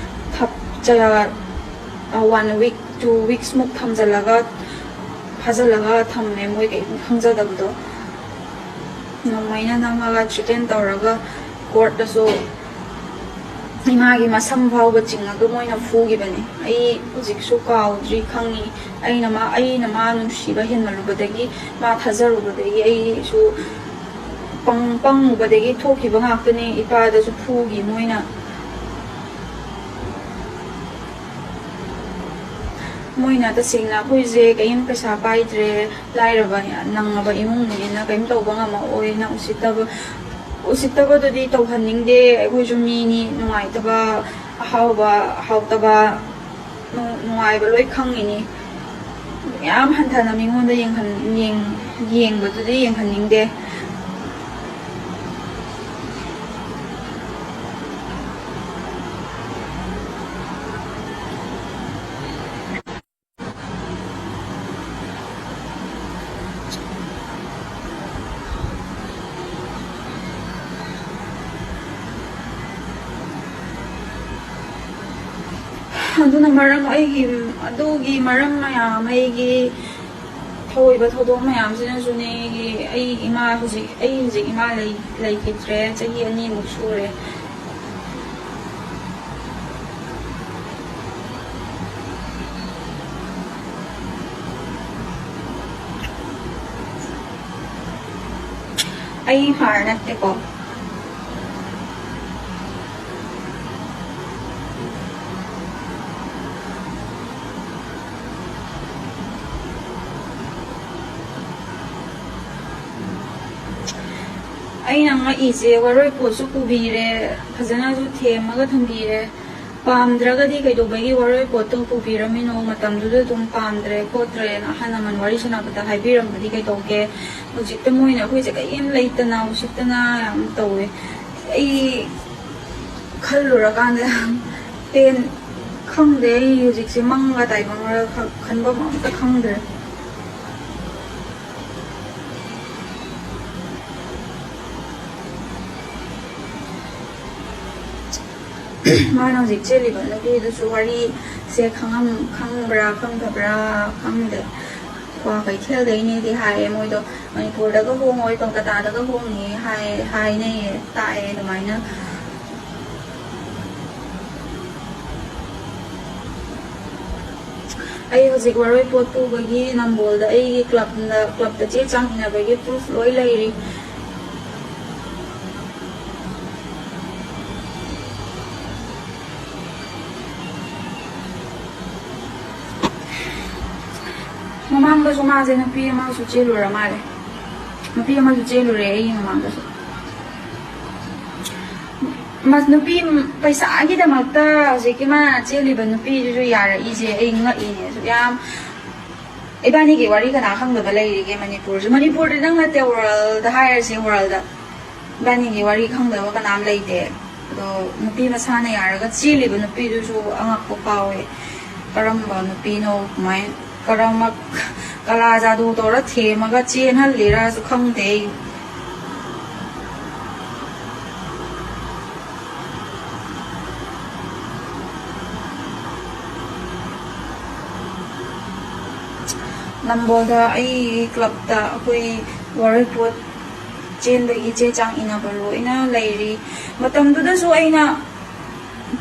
ꯊꯞ-, ꯆ-, one week, two weeks ꯃꯨꯛ ꯊꯝꯖꯤꯜꯂꯒ, ꯐꯥꯖꯤꯜꯂꯒ ꯊꯝꯃꯦ, ꯃꯣꯏ ꯀꯔꯤꯝ ꯈꯪꯖꯗꯕꯗꯣ꯫ ꯅꯣꯡꯃꯩꯅ ꯅꯝꯃꯒ threaten ꯇꯧꯔꯒ courtꯇꯁꯨ ꯏꯃꯥꯒꯤ ꯃꯁꯝ ꯐꯥꯎꯕ ꯆꯤꯡꯉꯒ ꯃꯣꯏꯅ ꯐꯨꯈꯤꯕꯅꯦ꯫ ꯑꯩ ꯍꯧꯖꯤꯛꯁꯨ ꯀꯥꯎꯗ꯭ꯔꯤ, ꯈꯪꯉꯤ꯫ ꯑꯩꯅ ꯃꯥ, ꯑꯩꯅ ꯃꯥ ꯅꯨꯡꯁꯤꯕ ꯍꯦꯟꯃꯜꯂꯨꯕꯗꯒꯤ, ꯃꯥ ꯊꯥꯖꯔꯨꯕꯗꯒꯤ ꯑꯩꯁꯨ ꯄꯪ-, ꯄꯪꯉꯨꯕꯗꯒꯤ ꯊꯣꯛꯈꯤꯕ ꯉꯥꯛꯇꯅꯦ꯫ ꯏꯄꯥꯗꯁꯨ ꯐꯨꯈꯤ ꯃꯣꯏꯅ꯫ ꯃꯣꯏꯅ ꯇꯁꯦꯡꯅ ꯑꯩꯈꯣꯏꯁꯦ ꯀꯔꯤꯝ ꯄꯩꯁꯥ ꯄꯥꯏꯗ꯭ꯔꯦ, ꯂꯥꯏꯔꯕ, ꯅꯪꯉꯕ ꯏꯃꯨꯡꯅꯦꯅ ꯀꯔꯤꯝ ꯇꯧꯕ ꯉꯝꯃꯛꯑꯣꯏꯅ ꯎꯁꯤꯠꯇꯕ, ꯎꯁꯤꯠꯇꯕꯗꯨꯗꯤ ꯇꯧꯍꯟꯅꯤꯡꯗꯦ꯫ ꯑꯩꯈꯣꯏꯁꯨ ꯃꯤꯅꯤ, ꯅꯨꯡꯉꯥꯏꯇꯕ, ꯑꯍꯥꯎꯕ, ꯍꯥꯎꯇꯕ, ꯅꯨꯡ-, ꯅꯨꯡꯉꯥꯏꯕ ꯂꯣꯏ ꯈꯪꯉꯤꯅꯤ꯫ ꯌꯥꯝ ꯍꯟꯊꯅ ꯃꯤꯉꯣꯟꯗ ꯌꯦꯡꯍꯟ-, ꯌꯦꯡ-, ꯌꯦꯡꯕꯗꯨꯗꯤ ꯌꯦꯡꯍꯟꯅꯤꯡꯗꯦ꯫ ꯑꯗꯨꯅ ꯃꯔꯝ, ꯑꯩꯒꯤ, ꯑꯗꯨꯒꯤ ꯃꯔꯝ ꯃꯌꯥꯝ, ꯑꯩꯒꯤ ꯊꯧꯑꯣꯏꯕ ꯊꯧꯗꯣꯛ ꯃꯌꯥꯝꯁꯤꯅꯁꯨꯅꯦ, ꯑꯩꯒꯤ, ꯑꯩ ꯏꯃꯥ ꯍꯧꯖꯤꯛ, ꯑꯩ ꯍꯧꯖꯤꯛ ꯏꯃꯥ ꯂꯩ-, ꯂꯩꯈꯤꯗ꯭ꯔꯦ, ꯆꯍꯤ ꯑꯅꯤꯃꯨꯛ ꯁꯨꯔꯦ꯫ ꯑꯩ ꯍꯥꯔ ꯅꯠꯇꯦꯀꯣ꯫ ꯑꯩꯅ ꯉꯛꯏꯁꯦ, ꯋꯥꯔꯣꯏ ꯄꯣꯠꯁꯨ ꯄꯨꯕꯤꯔꯦ, ꯐꯖꯅꯁꯨ ꯊꯦꯝꯃꯒ ꯊꯝꯕꯤꯔꯦ꯫ ꯄꯥꯝꯗ꯭ꯔꯒꯗꯤ ꯀꯩꯗꯧꯕꯒꯤ ꯋꯥꯔꯣꯏ ꯄꯣꯠꯇꯣ ꯄꯨꯕꯤꯔꯝꯃꯤꯅꯣ? ꯃꯇꯝꯗꯨꯗ ꯑꯗꯨꯝ ꯄꯥꯝꯗ꯭ꯔꯦ ꯈꯣꯠꯇ꯭ꯔꯦꯅ ꯑꯍꯜ ꯂꯃꯟ ꯋꯥꯔꯤ ꯁꯥꯟꯅꯕꯗ ꯍꯥꯏꯕꯤꯔꯝꯕꯗꯤ ꯀꯩꯗꯧꯒꯦ? ꯍꯧꯖꯤꯛꯇ ꯃꯣꯏꯅ ꯑꯩꯈꯣꯏꯁꯦ ꯀꯔꯤꯝ ꯂꯩꯇꯅ ꯎꯁꯤꯠꯇꯅ ꯌꯥꯝ ꯇꯧꯋꯦ꯫ ꯑꯩ ꯈꯜꯂꯨꯔꯀꯥꯟꯗ ꯄꯦꯟ-, ꯈꯪꯗꯦ, ꯑꯩ ꯍꯧꯖꯤꯛꯁꯦ ꯃꯪꯒ ꯇꯥꯏꯕꯪꯒ ꯈ-, ꯈꯟꯐꯝ ꯑꯝꯇ ꯈꯪꯗ꯭ꯔꯦ꯫ ꯃꯥꯅ ꯍꯧꯖꯤꯛ ꯆꯦꯜꯂꯤꯕ ꯅꯨꯄꯤꯗꯨꯁꯨ ꯋꯥꯔꯤꯁꯦ ꯈꯪꯉꯝ-, ꯈꯪꯕ꯭ꯔꯥ ꯈꯪꯗꯕ꯭ꯔꯥ ꯈꯪꯗꯦ꯫ ꯀ꯭ꯋꯥ ꯀꯩꯊꯦꯜꯗꯩꯅꯦꯗꯤ ꯍꯥꯏꯌꯦ꯫ ꯃꯣꯏꯗꯣ ꯃꯅꯤꯄꯨꯔꯗꯒ ꯍꯣꯡꯉꯣꯏ, ꯀꯣꯜꯀꯇꯥꯗꯒ ꯍꯣꯡꯉꯦ ꯍꯥꯏ-, ꯍꯥꯏꯅꯩꯌꯦ, ꯇꯥꯛꯑꯦ ꯑꯗꯨꯃꯥꯏꯅ꯫ ꯑꯩ ꯍꯧꯖꯤꯛ ꯋꯥꯔꯣꯏ ꯄꯣꯠ ꯄꯨꯕꯒꯤ ꯅꯝꯕꯣꯜꯗ ꯑꯩꯒꯤ ꯀ꯭ꯂꯕꯅ, ꯀ꯭ꯂꯕꯇ ꯆꯦ ꯆꯥꯡ ꯏꯅꯕꯒꯤ ꯄ꯭ꯔꯨꯐ ꯂꯣꯏ ꯂꯩꯔꯤ꯫ ꯃꯃꯥꯡꯗꯁꯨ ꯃꯥꯁꯦ ꯅꯨꯄꯤ ꯑꯃꯁꯨ ꯆꯦꯜꯂꯨꯔ ꯃꯥꯜꯂꯦ꯫ ꯅꯨꯄꯤ ꯑꯃꯁꯨ ꯆꯦꯜꯂꯨꯔꯦ ꯑꯩꯒꯤ ꯃꯃꯥꯡꯗꯁꯨ꯫ ꯃꯁ-, ꯅꯨꯄꯤ ꯄꯩꯁꯥꯒꯤꯗꯃꯛꯇ ꯍꯧꯖꯤꯛꯀꯤ ꯃꯥ ꯆꯦꯜꯂꯤꯕ ꯅꯨꯄꯤꯗꯨꯁꯨ ꯌꯥꯔꯛꯏꯁꯦ ꯑꯩ ꯉꯛꯏꯅꯦ꯫ ꯑꯁꯨꯛ ꯌꯥꯝ, ꯏꯕꯥꯅꯤꯒꯤ ꯋꯥꯔꯤ ꯀꯅꯥ ꯈꯪꯗꯕ ꯂꯩꯔꯤꯒꯦ ꯃꯅꯤꯄꯨꯔꯁꯨ? ꯃꯅꯤꯄꯨꯔꯗ ꯅꯪ ꯅꯠꯇꯦ, ꯋꯥꯔꯜꯗ ꯍꯥꯏꯔꯁꯦ, ꯋꯥꯔꯜꯗ꯫ ꯏꯕꯥꯅꯤꯒꯤ ꯋꯥꯔꯤ ꯈꯪꯗꯕ ꯀꯅꯥꯝ ꯂꯩꯇꯦ꯫ ꯑꯗꯣ ꯅꯨꯄꯤ ꯃꯁꯥꯅ ꯌꯥꯔꯒ ꯆꯦꯜꯂꯤꯕ ꯅꯨꯄꯤꯗꯨꯁꯨ ꯑꯉꯛꯄ ꯐꯥꯎꯋꯦ꯫ ꯀꯔꯝꯕ ꯅꯨꯄꯤꯅꯣ? ꯀꯃꯥꯏ-, ꯀꯔꯝꯕ ꯀꯂꯥ ꯖꯥꯗꯨ ꯇꯧꯔ ꯊꯦꯝꯃꯒ ꯆꯦꯟꯍꯜꯂꯤꯔꯥꯁꯨ ꯈꯪꯗꯦ ꯑꯩ꯫ ꯅꯝꯕꯣꯜꯗ ꯑꯩ ꯀ꯭ꯂꯕꯇ ꯑꯩꯈꯣꯏ ꯋꯥꯔꯣꯏ ꯄꯣꯠ ꯆꯦꯟꯕꯒꯤ ꯆꯦ ꯆꯥꯡ ꯏꯅꯕ ꯂꯣꯏꯅ ꯂꯩꯔꯤ꯫ ꯃꯇꯝꯗꯨꯗꯁꯨ ꯑꯩꯅ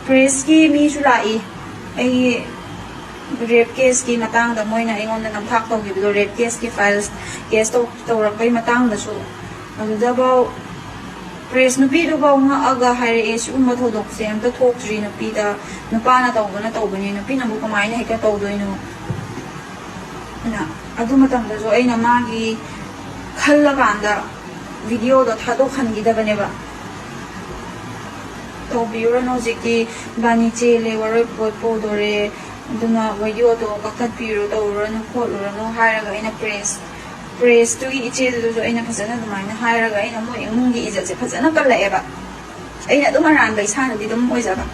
ꯄ꯭ꯔꯦꯁꯀꯤ ꯃꯤꯁꯨ ꯂꯥꯛꯏ꯫ ꯑꯩꯒꯤ ꯔꯦꯞ ꯀꯦꯁꯀꯤ ꯃꯇꯥꯡꯗ ꯃꯣꯏꯅ ꯑꯩꯉꯣꯟꯗ ꯅꯝꯊꯥꯛ ꯇꯧꯈꯤꯕꯗꯣ, ꯔꯦꯞ ꯀꯦꯁꯀꯤ ꯐꯥꯏꯜꯁ, ꯀꯦꯁ ꯇꯧ-, ꯇꯧꯔꯛꯄꯒꯤ ꯃꯇꯥꯡꯗꯁꯨ꯫ ꯑꯗꯨꯗꯐꯥꯎ ꯄ꯭ꯔꯦꯁ ꯅꯨꯄꯤꯗꯨꯐꯥꯎ ꯉꯛꯑꯒ ꯍꯥꯏꯔꯛꯑꯦ, "ꯁꯤꯒꯨꯝꯕ ꯊꯧꯗꯣꯛꯁꯦ ꯑꯝꯇ ꯊꯣꯛꯇ꯭ꯔꯤ ꯅꯨꯄꯤꯗ, ꯅꯨꯄꯥꯅ ꯇꯧꯕꯅ ꯇꯧꯕꯅꯤ, ꯅꯨꯄꯤꯅꯕꯨ ꯀꯃꯥꯏꯅ ꯍꯦꯛꯇ ꯇꯧꯗꯣꯏꯅꯣ?" ꯑꯗꯨ ꯃꯇꯝꯗꯁꯨ ꯑꯩꯅ ꯃꯥꯒꯤ ꯈꯜꯂꯀꯥꯟꯗ ꯚꯤꯗꯤꯑꯣꯗꯣ ꯊꯥꯗꯣꯛꯍꯟꯈꯤꯗꯕꯅꯦꯕ꯫ "ꯇꯧꯕꯤꯔꯨꯔꯅꯨ, ꯍꯧꯖꯤꯛꯇꯤ ꯏꯕꯥꯅꯤ ꯆꯦꯜꯂꯦ, ꯋꯥꯔꯣꯏ ꯄꯣꯠ ꯄꯨꯗꯣꯔꯦ, ꯑꯗꯨꯅ ꯚꯤꯗꯤꯑꯣꯗꯣ ꯀꯛꯊꯠꯄꯤꯔꯣ, ꯇꯧꯔꯨꯔꯅꯨ ꯈꯣꯠꯂꯨꯔꯅꯨ" ꯍꯥꯏꯔꯒ ꯑꯩꯅ ꯄ꯭ꯔꯦꯁ, ꯄ꯭ꯔꯦꯁꯇꯨꯒꯤ ꯏꯆꯦꯗꯨꯗꯁꯨ ꯑꯩꯅ ꯐꯖꯅ ꯑꯗꯨꯃꯥꯏꯅ ꯍꯥꯏꯔꯒ, ꯑꯩꯅ ꯃꯣꯏ ꯏꯃꯨꯡꯒꯤ ꯏꯖꯠꯁꯦ ꯐꯖꯅ ꯀꯜꯂꯛꯑꯦꯕ꯫ ꯑꯩꯅ ꯑꯗꯨꯝ ꯑꯔꯥꯟꯕ ꯏꯁꯥꯅꯗꯤ ꯑꯗꯨꯝ ꯑꯣꯏꯖꯕ꯫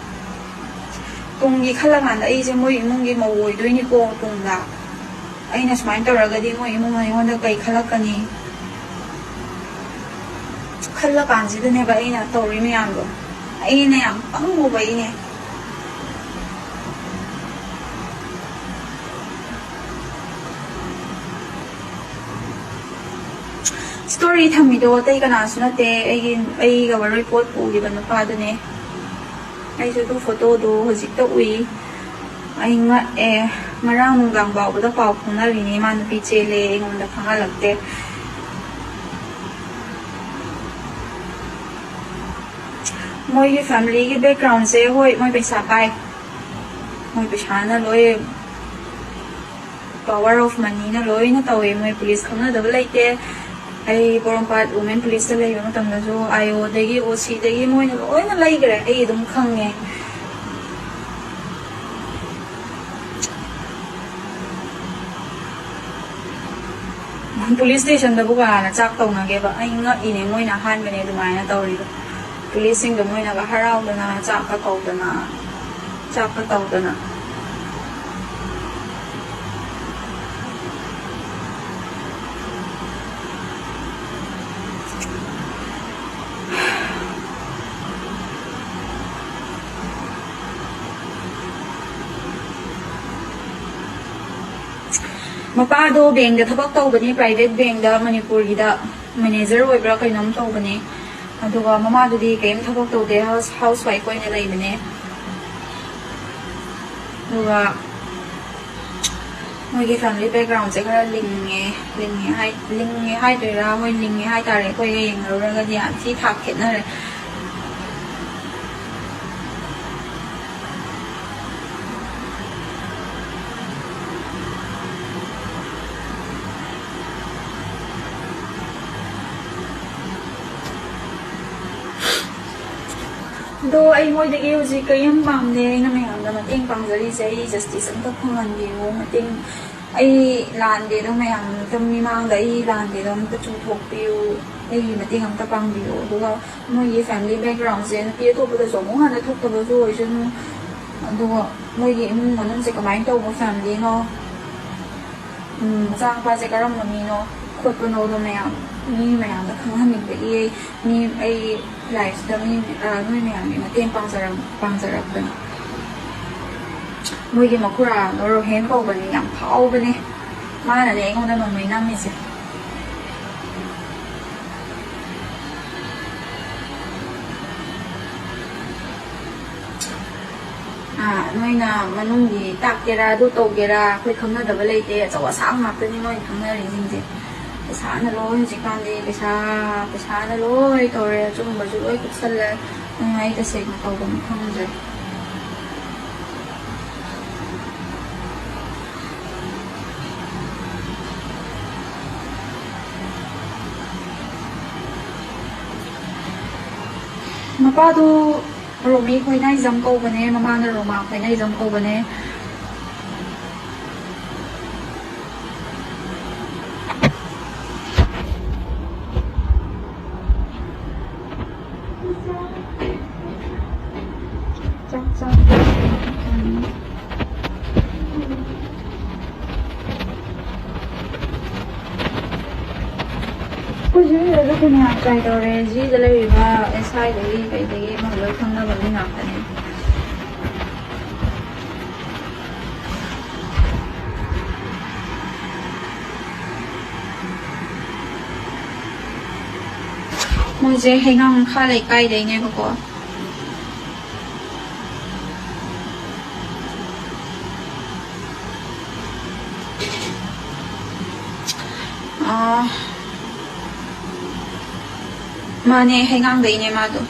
ꯇꯨꯡꯒꯤ ꯈꯜꯂꯀꯥꯟꯗ ꯑꯩꯁꯦ ꯃꯣꯏ ꯏꯃꯨꯡꯒꯤ ꯃꯧ ꯑꯣꯏꯗꯣꯏꯅꯤꯀꯣ ꯇꯨꯡꯗ꯫ ꯑꯩꯅ ꯁꯨꯃꯥꯏꯅ ꯇꯧꯔꯒꯗꯤ ꯃꯣꯏ ꯏꯃꯨꯡꯅ ꯑꯩꯉꯣꯟꯗ ꯀꯩ ꯈꯜꯂꯛꯀꯅꯤ? ꯈꯜꯂꯀꯥꯟꯁꯤꯗꯅꯦꯕ ꯑꯩꯅ ꯇꯧꯔꯤ ꯃꯌꯥꯝꯗꯣ꯫ ꯑꯩꯅ ꯌꯥꯝ ꯄꯪꯉꯨꯕꯩꯅꯦ꯫ ꯁ꯭ꯇꯣꯔꯤ ꯊꯝꯃꯤꯗꯣ ꯑꯇꯩ ꯀꯅꯥꯁꯨ ꯅꯠꯇꯦ, ꯑꯩꯒꯤ, ꯑꯩꯒ ꯋꯥꯔꯣꯏ ꯄꯣꯠ ꯄꯨꯈꯤꯕ ꯅꯨꯄꯥꯗꯨꯅꯦ꯫ ꯑꯩꯁꯨ ꯑꯗꯨ ꯐꯣꯇꯣꯗꯣ ꯍꯧꯖꯤꯛꯇ ꯎꯏ꯫ ꯑꯩ ꯉꯛꯑꯦ꯫ ꯉꯔꯥꯡ ꯅꯨꯡꯗꯥꯡ ꯐꯥꯎꯕꯗ ꯄꯥꯎ ꯐꯥꯎꯅꯔꯤꯅꯦ, ꯃꯥ ꯅꯨꯄꯤ ꯆꯦꯜꯂꯦ, ꯑꯩꯉꯣꯟꯗ ꯈꯪꯍꯜꯂꯛꯇꯦ꯫ ꯃꯣꯏꯒꯤ ꯐꯦꯃꯤꯂꯤꯒꯤ ꯕꯦꯛꯒ꯭ꯔꯥꯎꯟꯁꯦ, ꯍꯣꯏ, ꯃꯣꯏ ꯄꯩꯁꯥ ꯄꯥꯏ, ꯃꯣꯏ ꯄꯩꯁꯥꯅ ꯂꯣꯏ, ꯄꯋꯥꯔ ꯑꯣꯐ ꯃꯅꯤꯅ ꯂꯣꯏꯅ ꯇꯧꯋꯦ꯫ ꯃꯣꯏ ꯄꯨꯂꯤꯁ ꯈꯪꯅꯗꯕ ꯂꯩꯇꯦ꯫ ꯑꯩ ꯄꯣꯔꯣꯝꯄꯥꯠ ꯋꯨꯃꯦꯟ ꯄꯨꯂꯤꯁꯇ ꯂꯩꯕ ꯃꯇꯝꯗꯁꯨ ꯑꯥꯏ ꯑꯣꯗꯒꯤ, ꯑꯣ ꯁꯤꯗꯒꯤ ꯃꯣꯏꯅ ꯂꯣꯏꯅ ꯂꯩꯈ꯭ꯔꯦ, ꯑꯩ ꯑꯗꯨꯝ ꯈꯪꯉꯦ꯫ ꯄꯨꯂꯤꯁ ꯁ꯭ꯇꯦꯁꯟꯗꯕꯨ ꯀꯅꯥꯅ ꯆꯥꯛ ꯇꯧꯅꯒꯦꯕ? ꯑꯩ ꯉꯛꯏꯅꯦ, ꯃꯣꯏꯅ ꯑꯍꯥꯟꯕꯅꯦ ꯑꯗꯨꯃꯥꯏꯅ ꯇꯧꯔꯤꯗꯣ꯫ ꯄꯨꯂꯤꯁꯁꯤꯡꯗꯣ ꯃꯣꯏꯅꯒ ꯍꯔꯥꯎꯗꯅ, ꯆꯥꯛꯀ ꯀꯧꯗꯅ, ꯆꯥꯛꯀ ꯇꯧꯗꯅ꯫ ꯃꯄꯥꯗꯣ ꯕꯦꯡꯗ ꯊꯕꯛ ꯇꯧꯕꯅꯦ, ꯄ꯭ꯔꯥꯏꯚꯦꯠ ꯕꯦꯡꯗ, ꯃꯅꯤꯄꯨꯔꯒꯤꯗ ꯃꯦꯅꯦꯖꯔ ꯑꯣꯏꯕ꯭ꯔꯥ ꯀꯩꯅꯣꯝ ꯇꯧꯕꯅꯦ꯫ ꯑꯗꯨꯒ ꯃꯃꯥꯗꯨꯗꯤ ꯀꯔꯤꯝ ꯊꯕꯛ ꯇꯧꯗꯦ, ꯍꯥꯎꯁ ꯍꯥꯎꯁ ꯋꯥꯏꯐ ꯑꯣꯏꯅ ꯂꯩꯕꯅꯦ꯫ ꯑꯗꯨꯒ ꯃꯣꯏꯒꯤ ꯐꯦꯃꯤꯂꯤ ꯕꯦꯛꯒ꯭ꯔꯥꯎꯟꯁꯦ ꯈꯔ ꯂꯤꯡꯉꯦ꯫ ꯂꯤꯡꯉꯦ ꯍꯥꯏ ꯂꯤꯡꯉꯦ ꯍꯥꯏꯗꯣꯏꯔꯥ, ꯃꯣꯏ ꯂꯤꯡꯉꯦ ꯍꯥꯏꯇꯥꯔꯦ꯫ ꯑꯩꯈꯣꯏꯒ ꯌꯦꯡꯅꯔꯨꯔꯒꯗꯤ ꯌꯥꯝ ꯊꯤ ꯊꯥꯛ ꯈꯦꯠꯅꯔꯦ꯫ ꯑꯗꯣ ꯑꯩ ꯃꯣꯏꯗꯒꯤ ꯍꯧꯖꯤꯛ ꯀꯔꯤꯝ ꯄꯥꯝꯗꯦ꯫ ꯑꯩꯅ ꯃꯌꯥꯝꯗ ꯃꯇꯦꯡ ꯄꯥꯡꯖꯔꯤꯁꯦ, ꯑꯩ ꯖꯁꯇꯤꯁ ꯑꯝꯇ ꯐꯪꯍꯟꯕꯤꯌꯨ, ꯃꯇꯦꯡ, ꯑꯩ ꯂꯥꯟꯗꯦꯗꯣ, ꯃꯌꯥꯝ ꯑꯗꯨꯝ ꯃꯤꯃꯥꯡꯗ ꯑꯩ ꯂꯥꯟꯗꯦꯗꯣ ꯑꯝꯇ ꯆꯨꯝꯊꯣꯛꯄꯤꯌꯨ, ꯑꯩꯒꯤ ꯃꯇꯦꯡ ꯑꯝꯇ ꯄꯥꯡꯕꯤꯌꯨ꯫ ꯑꯗꯨꯒ ꯃꯣꯏꯒꯤ ꯐꯦꯃꯤꯂꯤ ꯕꯦꯛꯒ꯭ꯔꯥꯎꯟꯁꯦ ꯅꯨꯄꯤ ꯑꯇꯣꯞꯄꯗꯁꯨ ꯑꯃꯨꯛ ꯍꯟꯅ ꯊꯣꯛꯇꯕꯁꯨ ꯑꯣꯏꯁꯅꯨ꯫ ꯑꯗꯨꯒ ꯃꯣꯏꯒꯤ ꯏꯃꯨꯡ ꯃꯅꯨꯡꯁꯦ ꯀꯃꯥꯏꯅ ꯇꯧꯕ ꯐꯦꯃꯤꯂꯤꯅꯣ, ꯎꯝ, ꯃꯆꯥꯅꯨꯄꯥꯁꯦ ꯀꯔꯝꯕ ꯃꯤꯅꯣ ꯈꯣꯠꯄꯅꯣꯗꯣ ꯃꯌꯥꯝ, ꯃꯤ ꯃꯌꯥꯝꯗ ꯈꯪꯍꯟꯅꯤꯡꯕꯒꯤ ꯑꯩ, ꯃꯤ, ꯑꯩ ꯂꯥꯏꯐꯁꯤꯗ ꯃꯤ, ꯑ, ꯅꯣꯏ ꯃꯌꯥꯝꯒꯤ ꯃꯇꯦꯡ ꯄꯥꯡꯖꯔꯛ-, ꯄꯥꯡꯖꯔꯛꯄꯅꯤ꯫ ꯃꯣꯏꯒꯤ ꯃꯈꯨꯔꯥꯗꯣ ꯔꯣꯍꯦꯟ ꯀꯧꯕꯅꯦ, ꯌꯥꯝ ꯐꯥꯎꯕꯅꯦ꯫ ꯃꯥꯅꯅꯦ ꯑꯩꯉꯣꯟꯗ ꯅꯣꯡꯃꯩ ꯅꯝꯃꯤꯁꯦ꯫ ꯑꯥ, ꯅꯣꯏꯅ ꯃꯅꯨꯡꯒꯤ ꯇꯥꯛꯀꯦꯔꯥ, ꯑꯗꯨ ꯇꯧꯒꯦꯔꯥ, ꯑꯩꯈꯣꯏ ꯈꯪꯅꯗꯕ ꯂꯩꯇꯦ꯫ ꯑꯆꯧ ꯑꯁꯥꯡ ꯉꯥꯛꯇꯅꯤ ꯃꯣꯏ ꯈꯪꯅꯔꯤꯁꯤꯡꯁꯦ꯫ ꯄꯩꯁꯥꯅ ꯂꯣꯏ, ꯍꯧꯖꯤꯛꯀꯥꯟꯗꯤ ꯄꯩꯁꯥ, ꯄꯩꯁꯥꯅ ꯂꯣꯏ ꯇꯧꯔꯦ꯫ ꯑꯆꯨꯝꯕꯁꯨ ꯂꯣꯏ ꯀꯨꯞꯁꯜꯂꯦ꯫ ꯎꯝ, ꯑꯩ ꯇꯁꯦꯡꯅ ꯇꯧꯐꯝ ꯈꯪꯗ꯭ꯔꯦ꯫ ꯃꯄꯥꯗꯨ ꯔꯣꯃꯤ ꯈꯣꯏꯅꯥꯏꯖꯝ ꯀꯧꯕꯅꯦ, ꯃꯃꯥꯅ ꯔꯣꯃꯥ ꯈꯣꯏꯅꯥꯏꯖꯝ ꯀꯧꯕꯅꯦ꯫ ꯆꯥꯛ ꯆꯥ-, ꯑꯩꯈꯣꯏꯁꯨ ꯏꯔꯨꯖ ꯂꯨꯖ ꯃꯌꯥꯝ ꯇ꯭ꯔꯥꯏ ꯇꯧꯔꯦ꯫ ꯖꯤꯗ ꯂꯩꯔꯤꯕ ꯑꯦꯁ ꯑꯥꯏꯗꯒꯤ ꯀꯩꯗꯒꯤ ꯑꯃ ꯂꯣꯏ ꯈꯪꯅꯕ ꯃꯤ ꯉꯥꯛꯇꯅꯦ꯫ ꯃꯣꯏꯁꯦ ꯍꯩꯉꯥꯡ ꯃꯈꯥ ꯂꯩꯀꯥꯏꯗꯩꯅꯦꯕꯀꯣ꯫ ꯑꯥ, ꯃꯥꯅꯦ, ꯍꯩꯉꯥꯡꯗꯩꯅꯦ ꯃꯥꯗꯣ꯫